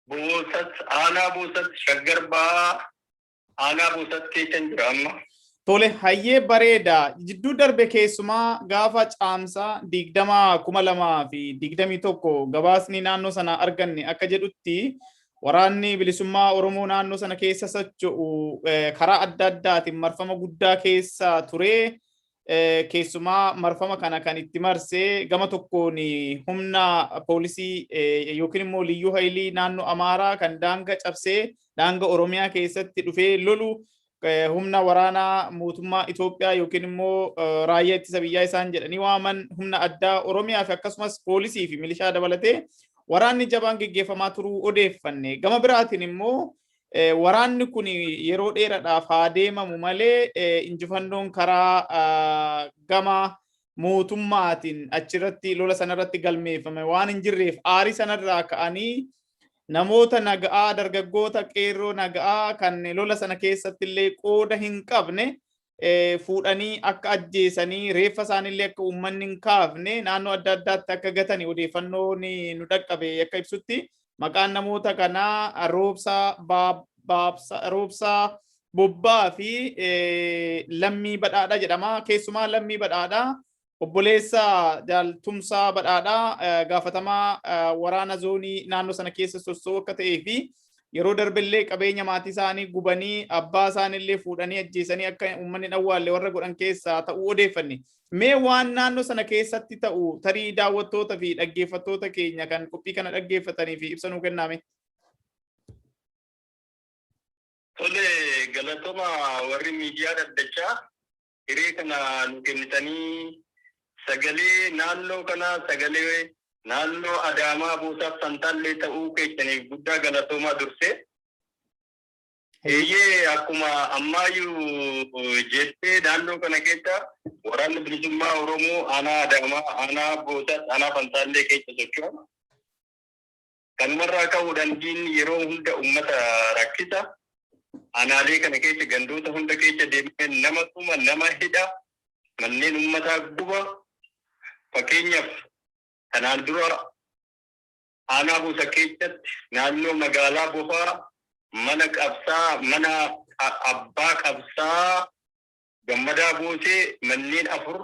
Boosat, aanaa Boosat, Shaggar Bahaa, aanaa Boosat keessan jira amma. Tole, hayyee, bareeda. Jidduu darbe keessumaa gaafa Caamsaa 20, 2021 gabaasni naannoo sana arganne akka jedhutti, waraanni bilisummaa Oromoo naannoo sana keessa socho'u karaa adda addaatiin marfama guddaa keessa ture. Keessumaa marfama kana kan itti marsee gama tokkoon humna poolisii yookiin immoo liyyuu haayilii naannoo Amaaraa kan daanga cabsee daanga Oromiyaa keessatti dhufee lolu, humna waraanaa mootummaa Itoophiyaa yookiin immoo raayyaa ittisa biyyaa isaan jedhanii waaman, humna addaa Oromiyaa fi akkasumas poolisii fi milishaa dabalatee waraanni jabaan geggeeffamaa turuu odeeffanne. Gama biraatiin immoo waraanni kun yeroo dheeraadhaaf haa deemamu malee injifannoon karaa gama mootummaatiin achirratti lola sanarratti galmeeffame waan hin jirreef, aarii sanarraa ka'anii namoota naga'aa, dargaggoota qeerroo naga'aa kan lola sana keessatti illee qooda hin qabne fuudhanii akka ajjeesanii, reeffa isaaniillee akka uummanni hin kaafne naannoo adda addaatti akka gatanii odeeffannoon nu dhaqqabe akka ibsutti, maqaan namoota kanaa Roobsaa Bobbaa fi Lammii Badhaadhaa jedhama. Keessumaa Lammii Badhaadhaa obboleessa Jaaltumsaa Badhaadhaa gaafatamaa waraana zoonii naannoo sana keessa sossoo'u akka ta'ee fi yeroo darbellee qabeenya maatii isaanii gubanii, abbaa isaaniillee fuudhanii ajjeesanii akka uummanni hin awwaalle warra godhan keessaa ta'uu odeeffanne. Mee waan naannoo sana keessatti ta'u tarii daawwattoota fi dhaggeeffattoota keenya kan qophii kana dhaggeeffatanii fi ibsa nuu kennaame. Tole, galatoma warri miidiyaa dhaddachaa hiree kana nu kennitanii sagalee naannoo kanaa, sagalee naannoo Adaamaa Boosaaf Fantaallee ta'uu keessaniif guddaa galatoomaa dursee. Eeyyee, akkuma ammaayyuu jettee, naannoo kana keessa waraanni bilisummaa Oromoo aanaa Adaamaa, aanaa Boosaas, aanaa Fantaallee keessa socho'a. Kanumarraa ka'uudhaan diinni yeroo hunda uummata rakkisa. Aanaalee kana keessa gandoota hunda keessa deemee nama tuma, nama hidha, manneen uummataa guba. Fakkeenyaaf, kanaan dura aanaa Boosa keessatti naannoo magaalaa Bofaa mana qabsaa, mana abbaa qabsaa Gammadaa Boosee manneen afur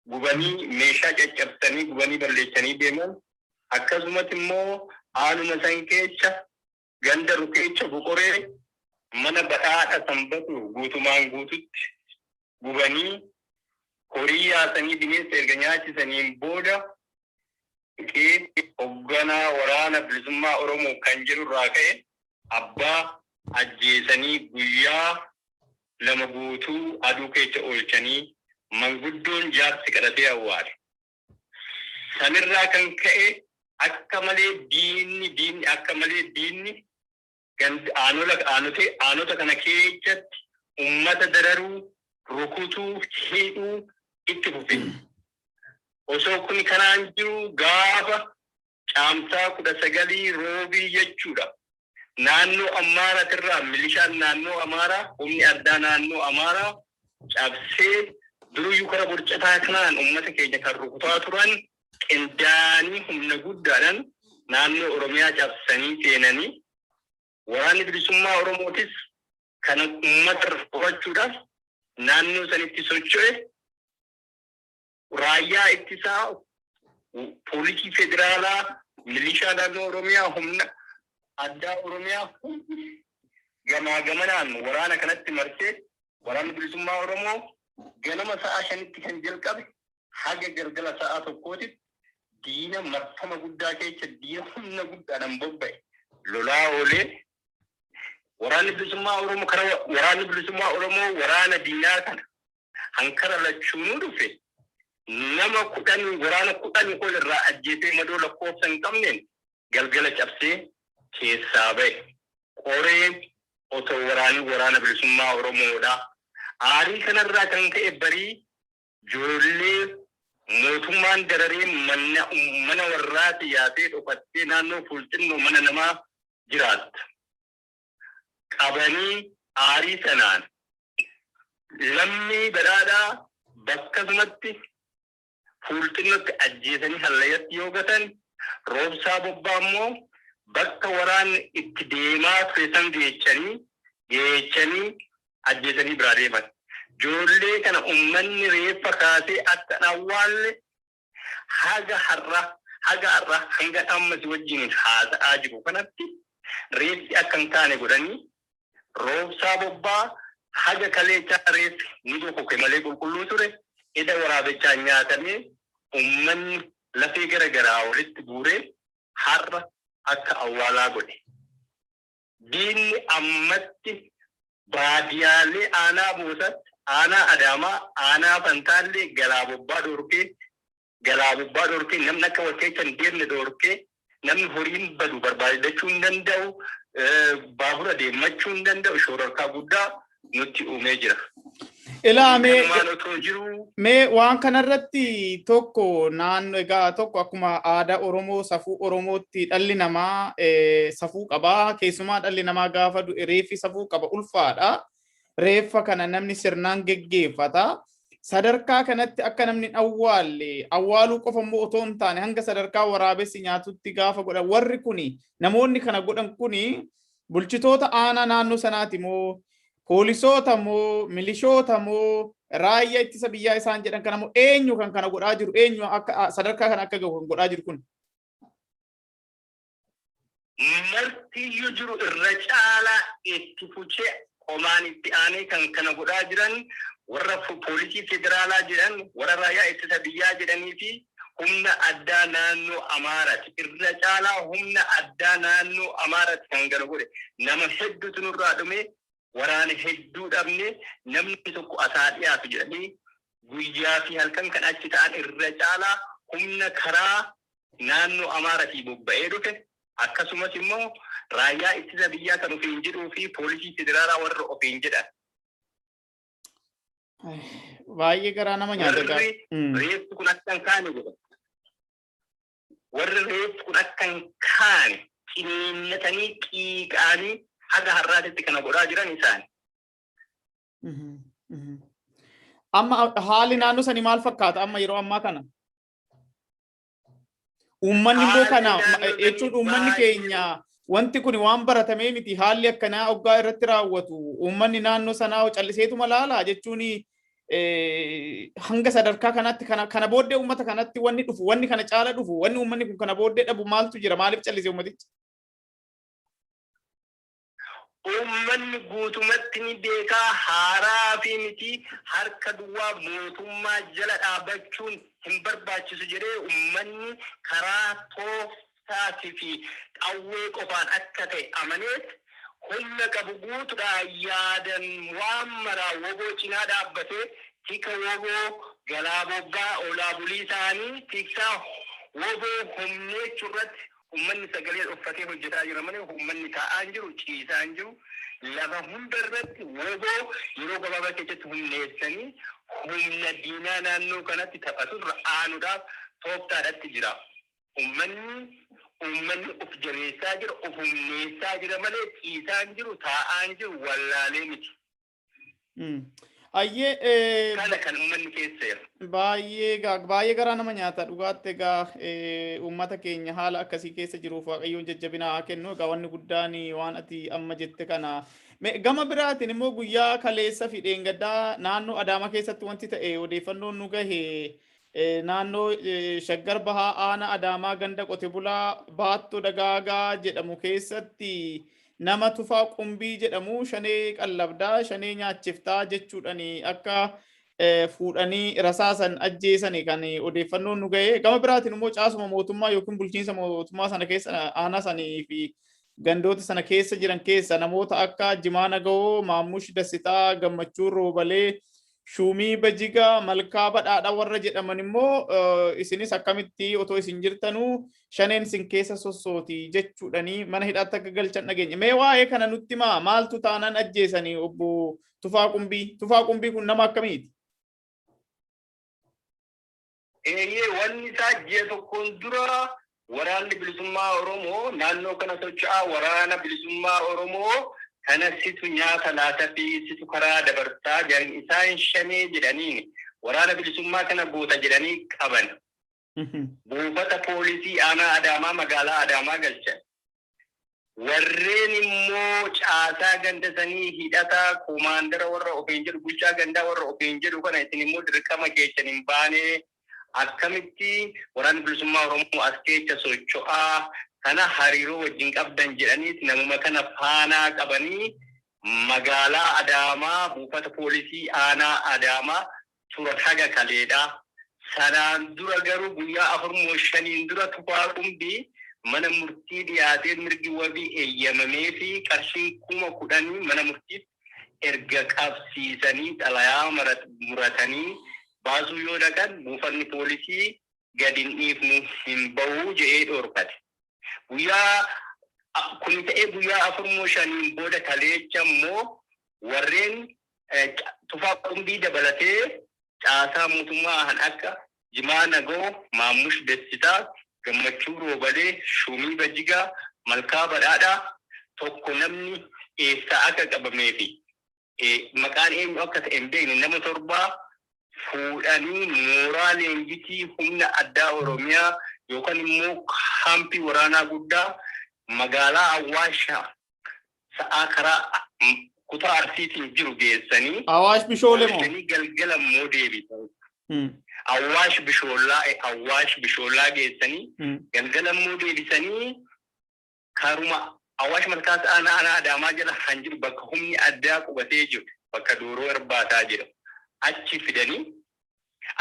gubanii, meeshaa caccabsanii, gubanii balleessanii deeman. Akkasumas immoo aanuma san keessa ganda Rukeecha Boqoree mana Badhaadha Sanbatu guutumaan guututti gubanii, horii yaasanii bineensa erga nyaachisaniin booda hogganaa waraana bilisummaa Oromoo kan jedhurraa ka'e abbaa ajjeesanii guyyaa 2 guutuu aduu keessa oolchanii manguddoon jaarsi kadhatee awwaale. Sanirraa kan ka'e akka malee diinni akka malee diinni aanota kana keessatti ummata dararuu, rukutuu, hidhuu itti fufe. Osoo kun kanaan jiru gaafa Caamsaa 19, Roobii jechuudha. Naannoo Amaaraatirraa milishaan naannoo Amaaraa, humni addaa naannoo Amaaraa cabsee, duruyyuu kara borcataa kanaan uummata keenya kan rukutaa turan qindaa'anii humna guddaadhaan naannoo Oromiyaa cabsanii seenanii, waraanni bilisummaa Oromootis kana uummata qorachuudhaaf naannoo sanitti socho'e. Raayyaa ittisaa, poolisii federaalaa, milishaa naannoo Oromiyaa, humna addaa Oromiyaa hundi gamaa gamanaan waraana kanatti marsee, waraanni bilisummaa Oromoo ganama sa'a 5tti kan jalqabe haga galgala sa'a 1titti diina marfama guddaa keessa, diina humna guddaadhaan bobba'e lolaa oolee, waraanni bilisummaa Oromoo kara waraanni bilisummaa Oromoo waraana diinaa kana hankara lachuunuu dhufe. Nama 10, waraana 10 ol irraa ajjeesee madoo lakkoofsa hin qabneen galgala cabsee keessaa ba'e. Qoree otoo waraanii Waraana Bilisummaa Oromoodha. Aarii kanarraa kan ka'e barii ijoollee mootummaan dararee mana warraati yaasee dhokattee naannoo Fuulxinnoo mana namaa jiraatta. Qabanii aarii sanaan Lammii Badhaadhaa bakkasumatti Fuulxinnootti ajjeesanii hallayyatti yoo gatan, Roobsaa Bobbaa immoo bakka waraanni itti deemaa ture san geechanii ajjeesanii biraa deeman. Joollee kana ummanni reeffa kaasee akka hin awwaalle haga har'a haga har'a hanga amma si wajjin haasa'aa jiru kanatti reeffi akka hin kaane godhanii. Roobsaa Bobbaa haga kaleechaa reeffi ni bokoke malee qulqulluu ture, eda waraabechaan nyaatamee ummanni lafee gara garaa walitti guuree har'a akka awwaalaa godhe. Diinni ammatti baadiyaalee aanaa Boosat, aanaa Adaamaa, aanaa Fantaallee Galaa Bobbaa dhoorkee, Galaa Bobbaa dhoorkee, namni akka wal keessa hin deemne dhoorkee, namni horiin badu barbaadachuu hin danda'u, baabura deemmachuu hin danda'u, shoororkaa guddaa nutti uumee jira. Ilaa mee Kanumaan otoo jiruu Mee waan kanarratti tokko naannoo, egaa tokko akkuma aadaa Oromoo, safuu Oromootti dhalli namaa safuu qaba. Keessumaa dhalli namaa gaafa du'e reeffi safuu qaba, ulfaadha. Reeffa kana namni sirnaan geggeeffata. Sadarkaa kanatti akka namni hin awwaalle, awwaaluu qofa immoo otoo hin taane hanga sadarkaa waraabessi nyaatutti gaafa godhan, warri kuni, namoonni kana godhan kuni bulchitoota aanaa naannoo sanaati moo, poolisoota moo, milishoota moo, raayyaa ittisa biyyaa isaan jedhan kana moo, eenyu kan kana godhaa jiru, eenyu akka sadarkaa kana akka gahu kan godhaa jiru kun? Martiyyuu jiru irra caalaa itti fuchee qomaan itti aanee kan kana godhaa jiran warra poolisii federaalaa jedhan, warra raayyaa ittisa biyyaa jedhanii fi humna addaa naannoo Amaaraati. Irra caalaa humna addaa naannoo Amaaraati kan kana godhe. Nama hedduutu nurraa dhume, waraana hedduu dhabne, namni tokko asaa dhiyaatu jedhanii guyyaa fi halkan kan achi ta'an irra caalaa humna karaa naannoo Amaaratii bobba'ee dhufe, akkasumas immoo raayyaa ittisa biyyaa kan ofiin jedhuu fi poolisii federaalaa warra ofiin jedhan. Baay'ee garaa nama nyaata egaa. Warri reeffi kun akka hin kaane godhan. Warri reeffi kun akka hin kaane ciniinnatanii qiiqaanii haga har'aatitti kana godhaa jiran isaani. Amma haalli naannoo sanii maal fakkaata amma yeroo ammaa kana? Uummanni immoo kana jechuun uummanni keenya wanti kun waan baratamee miti. Haalli akkanaa oggaa irratti raawwatu uummanni naannoo sanaa calliseetuma laala jechuun, hanga sadarkaa kanaatti kana booddee uummata kanatti wanni dhufu, wanni kana caala dhufu, wanni uummanni kun kana booddee dhabu maaltu jira? Maaliif callise uummatichi? Uummanni guutumatti ni beekaa, haaraa fi miti. Harka duwwaa mootummaa jala dhaabbachuun hin barbaachisu jedhee uummanni karaa tooftaatii fi qawwee qofaan akka ta'e amaneet humna qabu guutuudhaan yaadan waan maraa WBO cinaa dhaabbatee tika WBO Galaa Bobbaa olaa bulii isaanii tiksaa WBO humneechuu irratti uummanni sagalee dhoffatee hojjetaa jira malee uummanni taa'aa hin jiru, ciisaa hin jiru. Lafa hunda irratti WBO yeroo gabaabaa keessatti humneessanii humna diinaa naannoo kanatti taphaturra aanuudhaaf tooftaadhatti jira. Uummanni of jabeessaa jira, of humneessaa jira malee ciisaa hin jiru, taa'aa hin jiru, wallaalee miti. Ayyee. Kana kan uummanni keessa jiru. Baay'ee garaa nama nyaata dhugaatti. Egaa uummata keenya haala akkasii keessa jiruuf Waaqayyoon jajjabina haa kennu. Egaa wanni guddaan waan ati amma jette kana. Gama biraatiin immoo guyyaa kaleessa fi dheengaddaa naannoo Adaamaa keessatti wanti ta'e, odeeffannoon nu gahe, naannoo Shaggar Bahaa aanaa Adaamaa ganda qote bulaa Baattuu Dagaagaa jedhamu keessatti nama Tufaa Qumbii jedhamu shanee qallabdaa, shanee nyaachiftaa jechuudhaan akka fuudhanii rasaasan ajjeesani kan odeeffannoon nu gahe. Gama biraatiin immoo caasuma mootummaa yookiin bulchiinsa mootummaa sana keessa, aanaa sanii fi gandoota sana keessa jiran keessa namoota akka Jimaa Nagahoo, Maammush Dassitaa, Gammachuu Roobalee, Shuumii Bajigaa, Malkaa Badhaadhaa warra jedhaman immoo isinis akkamitti otoo isin jirtanuu shaneen isin keessa sossooti jechuudhanii mana hidhaatti akka galchan dhageenya. Mee waa'ee kana nutti himaa, maaltu taanaan ajjeesanii obbo Tufaa Qumbii? Tufaa Qumbii kun nama akkamiiti? Eeyyee, wanni isaa ji'a tokkoon dura waraanni bilisummaa Oromoo naannoo kana socho'aa, waraana bilisummaa Oromoo kana situ nyaata laata fi situ karaa dabarsaa jedhan, isaan shanee jedhaniin waraana bilisummaa kana goota jedhanii qaban. Buufata poolisii aanaa Adaamaa magaalaa Adaamaa galchan. Warreen immoo caasaa ganda sanii hidhataa koomaandara warra ofiin jedhu, bulchaa gandaa warra ofiin jedhu kana, isin immoo dirqama keessan hin baane, akkamitti waraanni bilisummaa Oromoo as keessa socho'aa, kana hariiroo wajjin qabdan jedhaniis namuma kana faanaa qabanii magaalaa Adaamaa buufata poolisii aanaa Adaamaa turan haga kaleedha. Sanaan dura garuu guyyaa 4 moo 5n dura Tufaa Qumbii mana murtii dhiyaatee mirgi wabii eeyyamamee fi qarshiin 10,000 mana murtiitti erga qabsiisanii xalayaa muratanii baasuu yoo dhaqan, buufanni poolisii gadi hin dhiifnu, hin bahuu jedhee dhorkate. Guyyaa kun ta'ee guyyaa 4 moo 5n booda kaleecha immoo warreen Tufaa Qumbii dabalatee caasaa mootummaa kan akka Jimaa Nagoo, Maammush Dessitaa, Gammachuu Roobalee, Shuumii Bajigaa, Malkaa Badhaadhaa, tokko namni eessaa akka qabamee fi maqaan eenyu akka ta'e hin beekne, nama torbaa fuudhanii mooraa leenjitii humna addaa Oromiyaa yookaan immoo kaampii waraanaa guddaa magaalaa Awwaashaa sa'aa karaa kutaa Arsiitiin jiru geessanii Awaash Bishoolee moo? Oolchanii galgala immoo deebisan. Awwaash Bishoollaa, Awwaash Bishoollaa geessanii galgala immoo deebisanii karuma Awwaash Malkaas aanaa Adaamaa jala kan jiru, bakka humni addaa qubatee jiru, bakka Dooroo Irbaataa jedhamu achi fidanii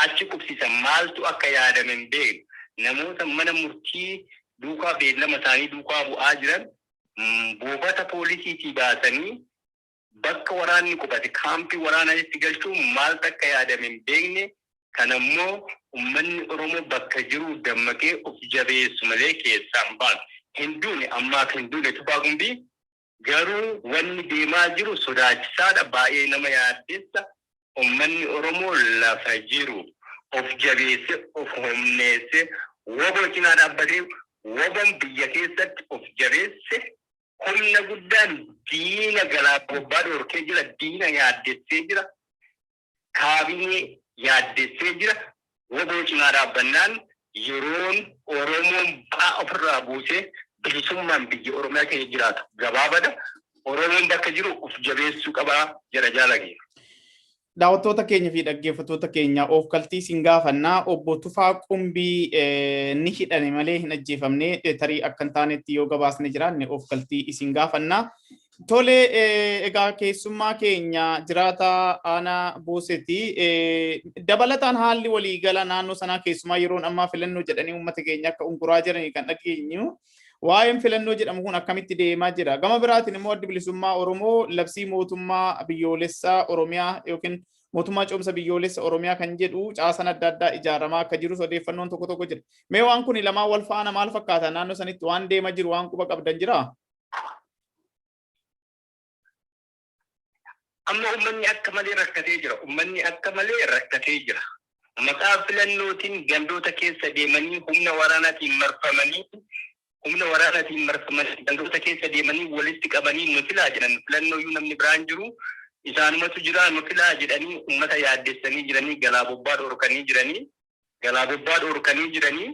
achi qubsiisan. Maaltu akka yaadame hin beeknu. Namoota mana murtii duukaa beellama isaanii duukaa bu'aa jiran buufata poolisiitii baasanii bakka waraanni qubate kaampii waraanaatti galchuun maaltu akka yaadame hin beekne. Kanammoo uummanni Oromoo bakka jiru dammaqee of jabeessu malee keessaan baanu. Hin duune, ammaaf hin duune Tufaa Qumbii. Garuu wanni deemaa jiru sodaachisaadha, baay'ee nama yaaddessa. Uummanni Oromoo lafa jiru of jabeesse, of humneesse, WBO cinaa dhaabbatee, WBOn biyya keessatti of jabeesse humna guddaan diina galaa bobbaa dhorkee jira, diina yaaddessee jira, kaabinee yaaddessee jira. WBO cinaa dhaabbannaan yeroon Oromoon ba'aa ofirraa buusee bilisummaan biyya Oromiyaa keessa jiraatu gabaabadha. Oromoon bakka jiru of jabeessuu qabaa jedha jaalagee. Daawwattoota keenya fi dhaggeeffattoota keenya, of kaltii siin gaafannaa, obbo Tufaa Qumbii ni hidhame malee hin ajjeefamne, tarii akka hin taanetti yoo gabaasne jiraanne of kaltii isin gaafannaa. Tole, egaa keessummaa keenya jiraata aanaa Booseti. Dabalataan haalli waliigala naannoo sanaa, keessumaa yeroon ammaa filannoo jedhanii uummata keenya akka unkuraa jiranii kan dhageenyu. Waa'een filannoo jedhamu kun akkamitti deemaa jira? Gama biraatiin immoo Addi Bilisummaa Oromoo labsii mootummaa biyyoolessaa Oromiyaa yookiin mootummaa ce'umsa biyyoolessa Oromiyaa kan jedhu caasaan adda addaa ijaaramaa akka jirus odeeffannoon tokko tokko jira. Mee waan kun lamaan wal faana maal fakkaata? Naannoo sanitti waan deemaa jiru waan quba qabdan jiraa? Amma uummanni akka malee rakkatee jira. Uummanni akka malee rakkatee jira. Maqaa filannootiin gandoota keessa deemanii humna waraanaatiin marfamanii, humna waraanaatiin marfamanii gandoota keessa deemanii walitti qabanii nu filaa jedhan. Filannoo iyyuu namni biraan jiru, isaanumatu jira, nu filaa jedhanii uummata yaaddessanii jiranii, galaa bobbaa dhorkanii jiranii, galaa bobbaa dhorkanii jiranii.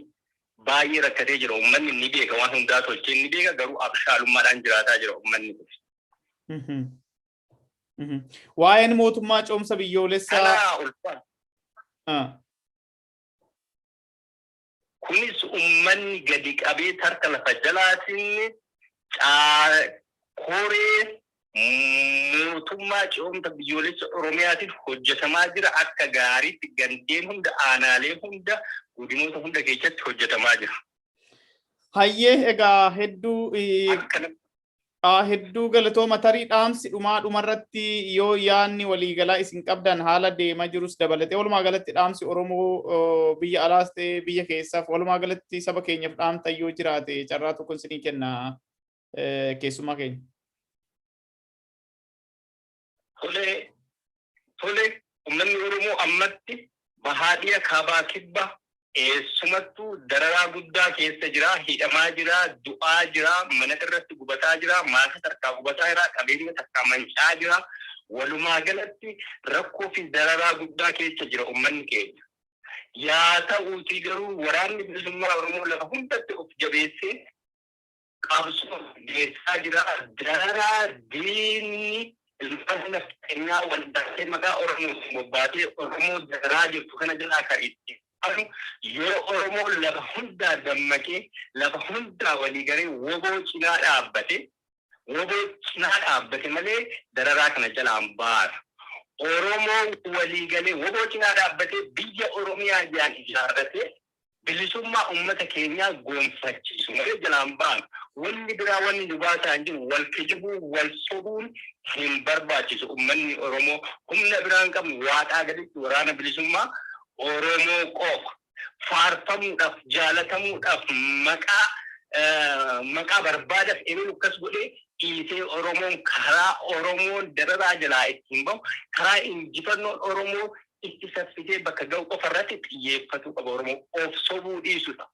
Baay'ee rakkatee jira uummanni. Ni beeka, waan hundaa tolchee ni beeka, garuu abshaalummaadhaan jiraataa jira uummanni kun. Waa'een mootummaa ce'umsa biyyoolessaa. Kanaa ulfaata. Kunis uummanni gadi qabee tarka lafa jalaatiin koree mootummaa ce'umsa biyyoolessa Oromiyaatiin hojjetamaa jira. Akka gaariitti gandeen hunda, aanaalee hunda, godinoota hunda keessatti hojjetamaa jira. Hayyee, egaa hedduu Akka Hedduu galatooma. Tarii dhaamsi dhumaa dhumarratti yoo yaanni waliigalaa isin qabdan, haala deemaa jirus dabalatee, walumaa galatti dhaamsi Oromoo biyya alaas ta'e biyya keessaaf, walumaa galatti saba keenyaaf dhaamta yoo jiraate, carraa tokko isinii kenna, keessummaa keenya. Tole, tole, uummanni Oromoo ammatti bahaa, dhiya, kaabaa, kibba, eessumattuu dararaa guddaa keessa jira, hidhamaa jira, du'aa jira, mana irratti gubataa jira, maasa tarkaa gubataa jira, qabeenya takkaa mancaa jira. Walumaa galatti rakkoo fi dararaa guddaa keessa jira uummanni keenya. Yaa ta'uutii garuu waraanni bilisummaa Oromoo lafa hundatti of jabeessee qabsoo geessaa jira. Dararaa diinni ilmaan nafxanyaa waldaatee maqaa Oromoo bobbaatee Oromoo dararaa jirtu kana jalaa kan itti yoo Oromoo lafa hundaa dammaqee, lafa hundaa walii galee WBO cinaa dhaabbate, WBO cinaa dhaabbate malee dararaa kana jalaan baara. Oromoo walii galee WBO cinaa dhaabbatee biyya Oromiyaa ijaan ijaarratee bilisummaa uummata keenyaa goonfachiisu malee jalaan baanu. Wanni biraa wanni nu baasaa hin jiru. Wal kijibuu, wal sobuun hin barbaachisu. Uummanni Oromoo humna biraan qabnu waaqaa gaditti waraana bilisummaa Oromoo qofa. Faarfamuudhaaf, jaalatamuudhaaf, maqaa barbaadaaf eenyu akkas godhee dhiisee, Oromoon karaa Oromoon dararaa jalaa ittiin bahu, karaa injifannoon Oromoo itti saffisee bakka ga'u qofa irratti xiyyeeffatuu qaba Oromoo. Of sobuu dhiisudha.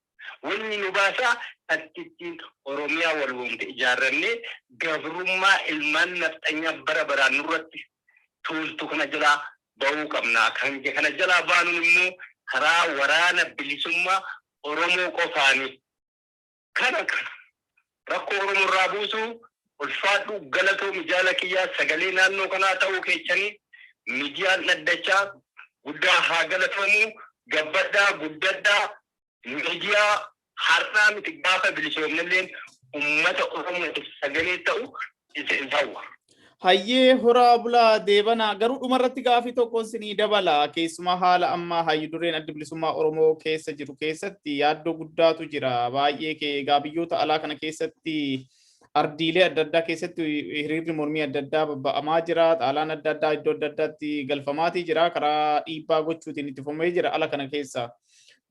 Wanni nu baasaa takkittiin Oromiyaa wal uumte ijaarrannee gabrummaa ilmaan nafxanyaa bara baraan nurratti tuultu kana jalaa bahuu qabna. Kan kana jalaa baanuun immoo karaa waraana bilisummaa Oromoo qofaani. Kana rakkoo Oromoo irraa buusuu. Ulfaadhu, galatoomi jaala kiyyaa. Sagalee naannoo kanaa ta'uu keessanii miidiyaan dhaddachaa guddaa haa galatoomu. Gabbadhaa, guddadhaa. Miidiyaa har'aa miti, gaafa bilisoomnelleen ummata Oromootiif sagalee ta'u isin hawwa. Hayyee, horaa bulaa deebanaa. Garuu dhumarratti gaafii tokkoon sinii dabala. Keessumaa haala ammaa hayyu dureen Adda Bilisummaa Oromoo keessa jiru keessatti yaaddoo guddaatu jira. Baay'ee egaa biyyoota alaa kana keessatti, ardiilee adda addaa keessatti hiriirri mormii adda addaa babba'amaa jira. Xaalaan adda addaa iddoo adda addaatti galfamaatii jira. Karaa dhiibbaa gochuutiin itti fufamee jira ala kana keessa.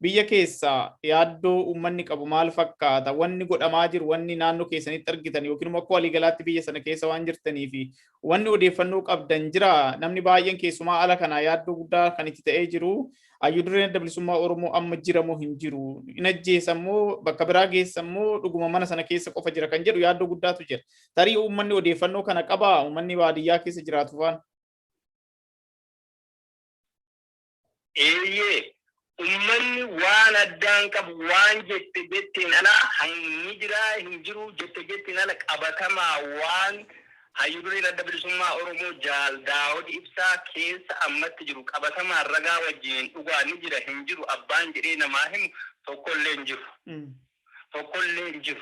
Biyya keessa yaaddoo uummanni qabu maal fakkaata? Wanni godhamaa jiru, wanni naannoo keessanitti argitan yookiin immoo akka waliigalaatti biyya sana keessa waan jirtanii fi wanni odeeffannoo qabdan jira? Namni baay'een keessumaa ala kanaa yaaddoo guddaa kan itti ta'ee jiru. Hayyuu dureen Adda Bilisummaa Oromoo amma jira moo hin jiru? In ajjeesammoo, bakka biraa geessammoo, dhuguma mana sana keessa qofa jira kan jedhu yaaddoo guddaatu jira. Tarii uummanni odeeffannoo kana qabaa? Uummanni baadiyyaa keessa jiraatu faan? Eeyyee, uummanni waan addaan qabu waan jette jetteen ala ni jiraa hin jiru jette jetteen ala qabatamaa waan hayyu dureen Adda Bilisummaa Oromoo Jaal Daawud Ibsaa keessa ammatti jiru qabatamaan ragaa wajjin dhugaa ni jira hin jiru abbaan jedhee namaa himu tokkollee hin jiru. Tokkollee hin jiru.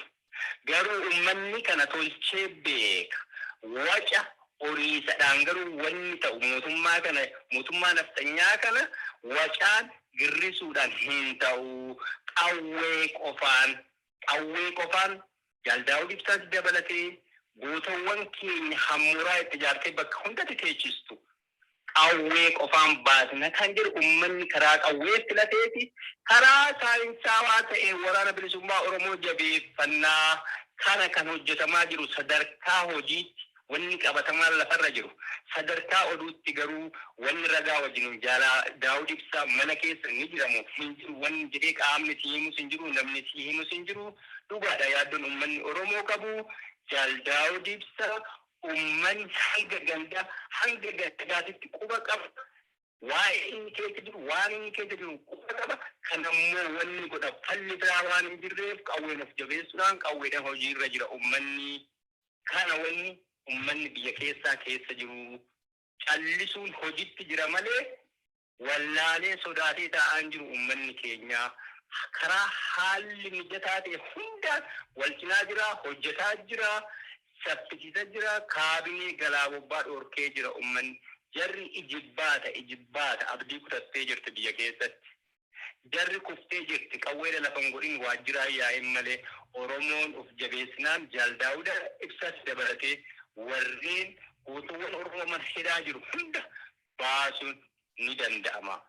Garuu uummanni kana tolchee beeka. Waca horiisadhaan garuu wanni ta'u mootummaa kana, mootummaa nafxanyaa kana wacaan girrisuudhaan hin ta'u. Qawwee qofaan, qawwee qofaan. Jaal Daawud Ibsaas dabalatee gootawwan keenya hammuraa itti ijaartee bakka hundatti teechistu qawwee qofaan baasna kan jedhu uummanni karaa qawwee filateeti. Karaa saayinsaawaa ta'e waraana bilisummaa Oromoo jabeeffannaa kana kan hojjetamaa jiru sadarkaa hojiitti wanni qabatamaan lafarra jiru. Sadarkaa oduutti garuu wanni ragaa wajjin jaalaa Daawud Ibsaa mana keessa ni jiramu hin jiru wanni jedhee qaamni si himus hin jiru, namni si himus hin jiru. Dhugaadha, yaaddoon uummanni Oromoo qabu Jaal Daawud Ibsaa uummanni hanga gandaa hanga gandaatitti quba qaba. Waa'ee inni keessa jiru, waan inni keessa jiru quba qaba. Kanammoo wanni godha falli biraa waan hin jirreef qawween of jabeessuudhaan qawweedhaan hojiirra jira uummanni. Kana wanni uummanni biyya keessaa keessa jiru callisuun hojitti jira malee wallaalee sodaatee taa'aan jiru uummanni keenya. Karaa haalli mijataa ta'e hundaan wal cinaa jira, hojjetaa jira, saffisiisa jira, kaabinee galaa bobbaa dhorkee jira uummanni. Jarri ijibbaata, ijibbaata abdii kutattee jirti biyya keessatti. Jarri kuftee jirti, qawweedha lafa hin godhin, waajjiraa yaa'in malee. Oromoon of jabeessinaan Jaal Daawuda Ibsaas dabalatee warreen gootuwwan Oromoo mana hidhaa jiru hunda baasuun ni danda'ama.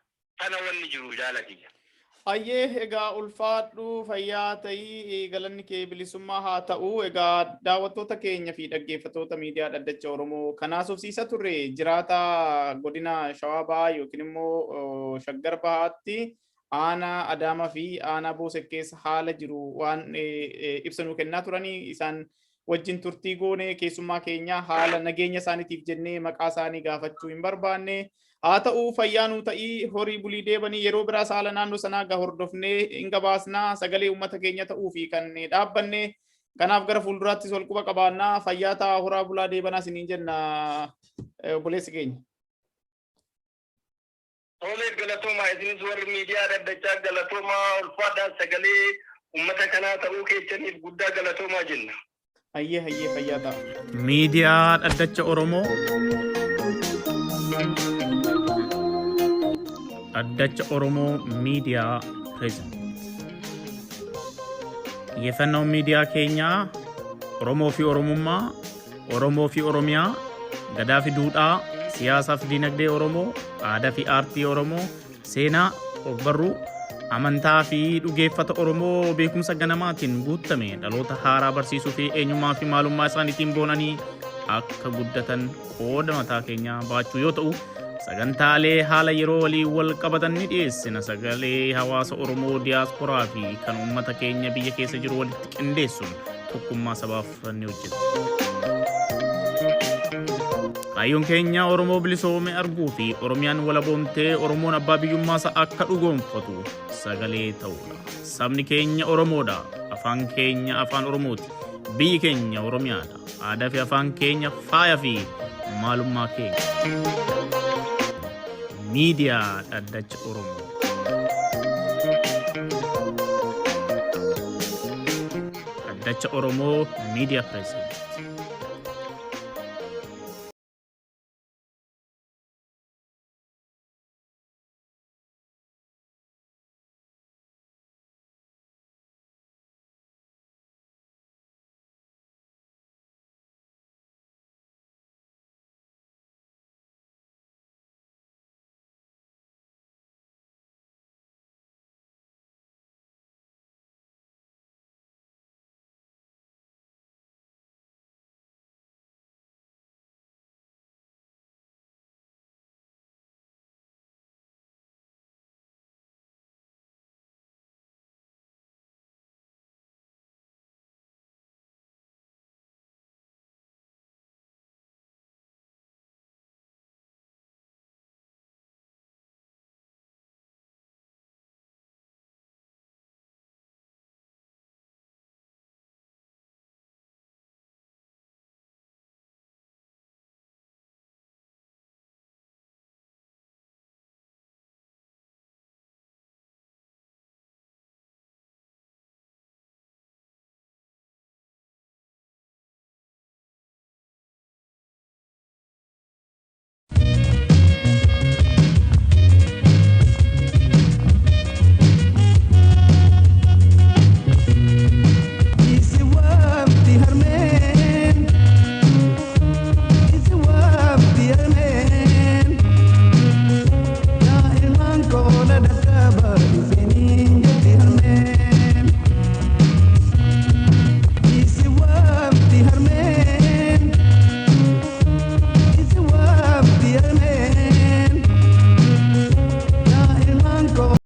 Kana wanni jiru, jaalatiyya. Hayyee, egaa ulfaadhu, fayyaa ta'ii, galanni kee bilisummaa haa ta'u. Egaa daawwattoota keenya fi dhaggeeffattoota miidiyaa Dhaddacha Oromoo kanaas obsiisa turre jiraata godina Shawaa Bahaa yookiin immoo Shaggar Bahaatti aanaa Adaamaa fi aanaa Boosek keessa haala jiru waan ibsa nuu kennaa turanii isaan wajjin turtii goone. Keessummaa keenya haala nageenya isaaniitiif jennee maqaa isaanii gaafachuu hin barbaanne. Haa ta'u, fayyaa nuu ta'ii, horii bulii deebanii. Yeroo biraas haala naannoo sanaa gaa hordofnee hin gabaasnaa. Sagalee uummata keenya ta'uu fi kan dhaabbanne kanaaf gara fuulduraattis wal quba qabaannaa. Fayyaa ta'aa, horaa bulaa deebanaa isiniin jenna, obboleessi keenya. Tolee, galatoomaa. Isinis warri miidiyaa Dhaddachaa galatoomaa, ulfaadhaan sagalee uummata kanaa ta'uu keessaniif guddaa galatoomaa jenna. Hayyee hayyee, fayyaa ta'a. Miidiyaa Dhaddacha Oromoo, Dhaddacha Oromoo Miidiyaa Present. Xiyyeeffannoon miidiyaa keenyaa Oromoo fi Oromummaa, Oromoo fi Oromiyaa, gadaa fi duudhaa, siyaasaa fi dinagdee Oromoo, aadaa fi aartii Oromoo, seenaa, ogbarruu, amantaa fi dhugeeffata Oromoo beekumsa ganamaatiin guutame dhaloota haaraa barsiisuu fi eenyummaa fi maalummaa isaaniitiin boonanii akka guddatan qooda mataa keenyaa baachuu yoo ta'u, sagantaalee haala yeroo waliin wal qabatan ni dhiyeessina. Sagalee hawaasa Oromoo diyaasporaa fi kan uummata keenya biyya keessa jiru walitti qindeessuun tokkummaa sabaaf ni hojjeta. Kaayyoon keenya Oromoo bilisoome arguu fi Oromiyaan walaboomtee Oromoon abbaa biyyummaasaa akka dhugoomfatu sagalee ta'uudha. Sabni keenya Oromoodha. Afaan keenya afaan Oromooti. Biyyi keenya Oromiyaadha. Aadaa fi afaan keenya faaya fi maalummaa keenya. Miidiyaa Dhaddacha Oromoo. Dhaddacha Oromoo Miidiyaa Present. Isi waamti harmeen, isi waamti harmeen, yaa ilmaan koona dhaqqaba isinii.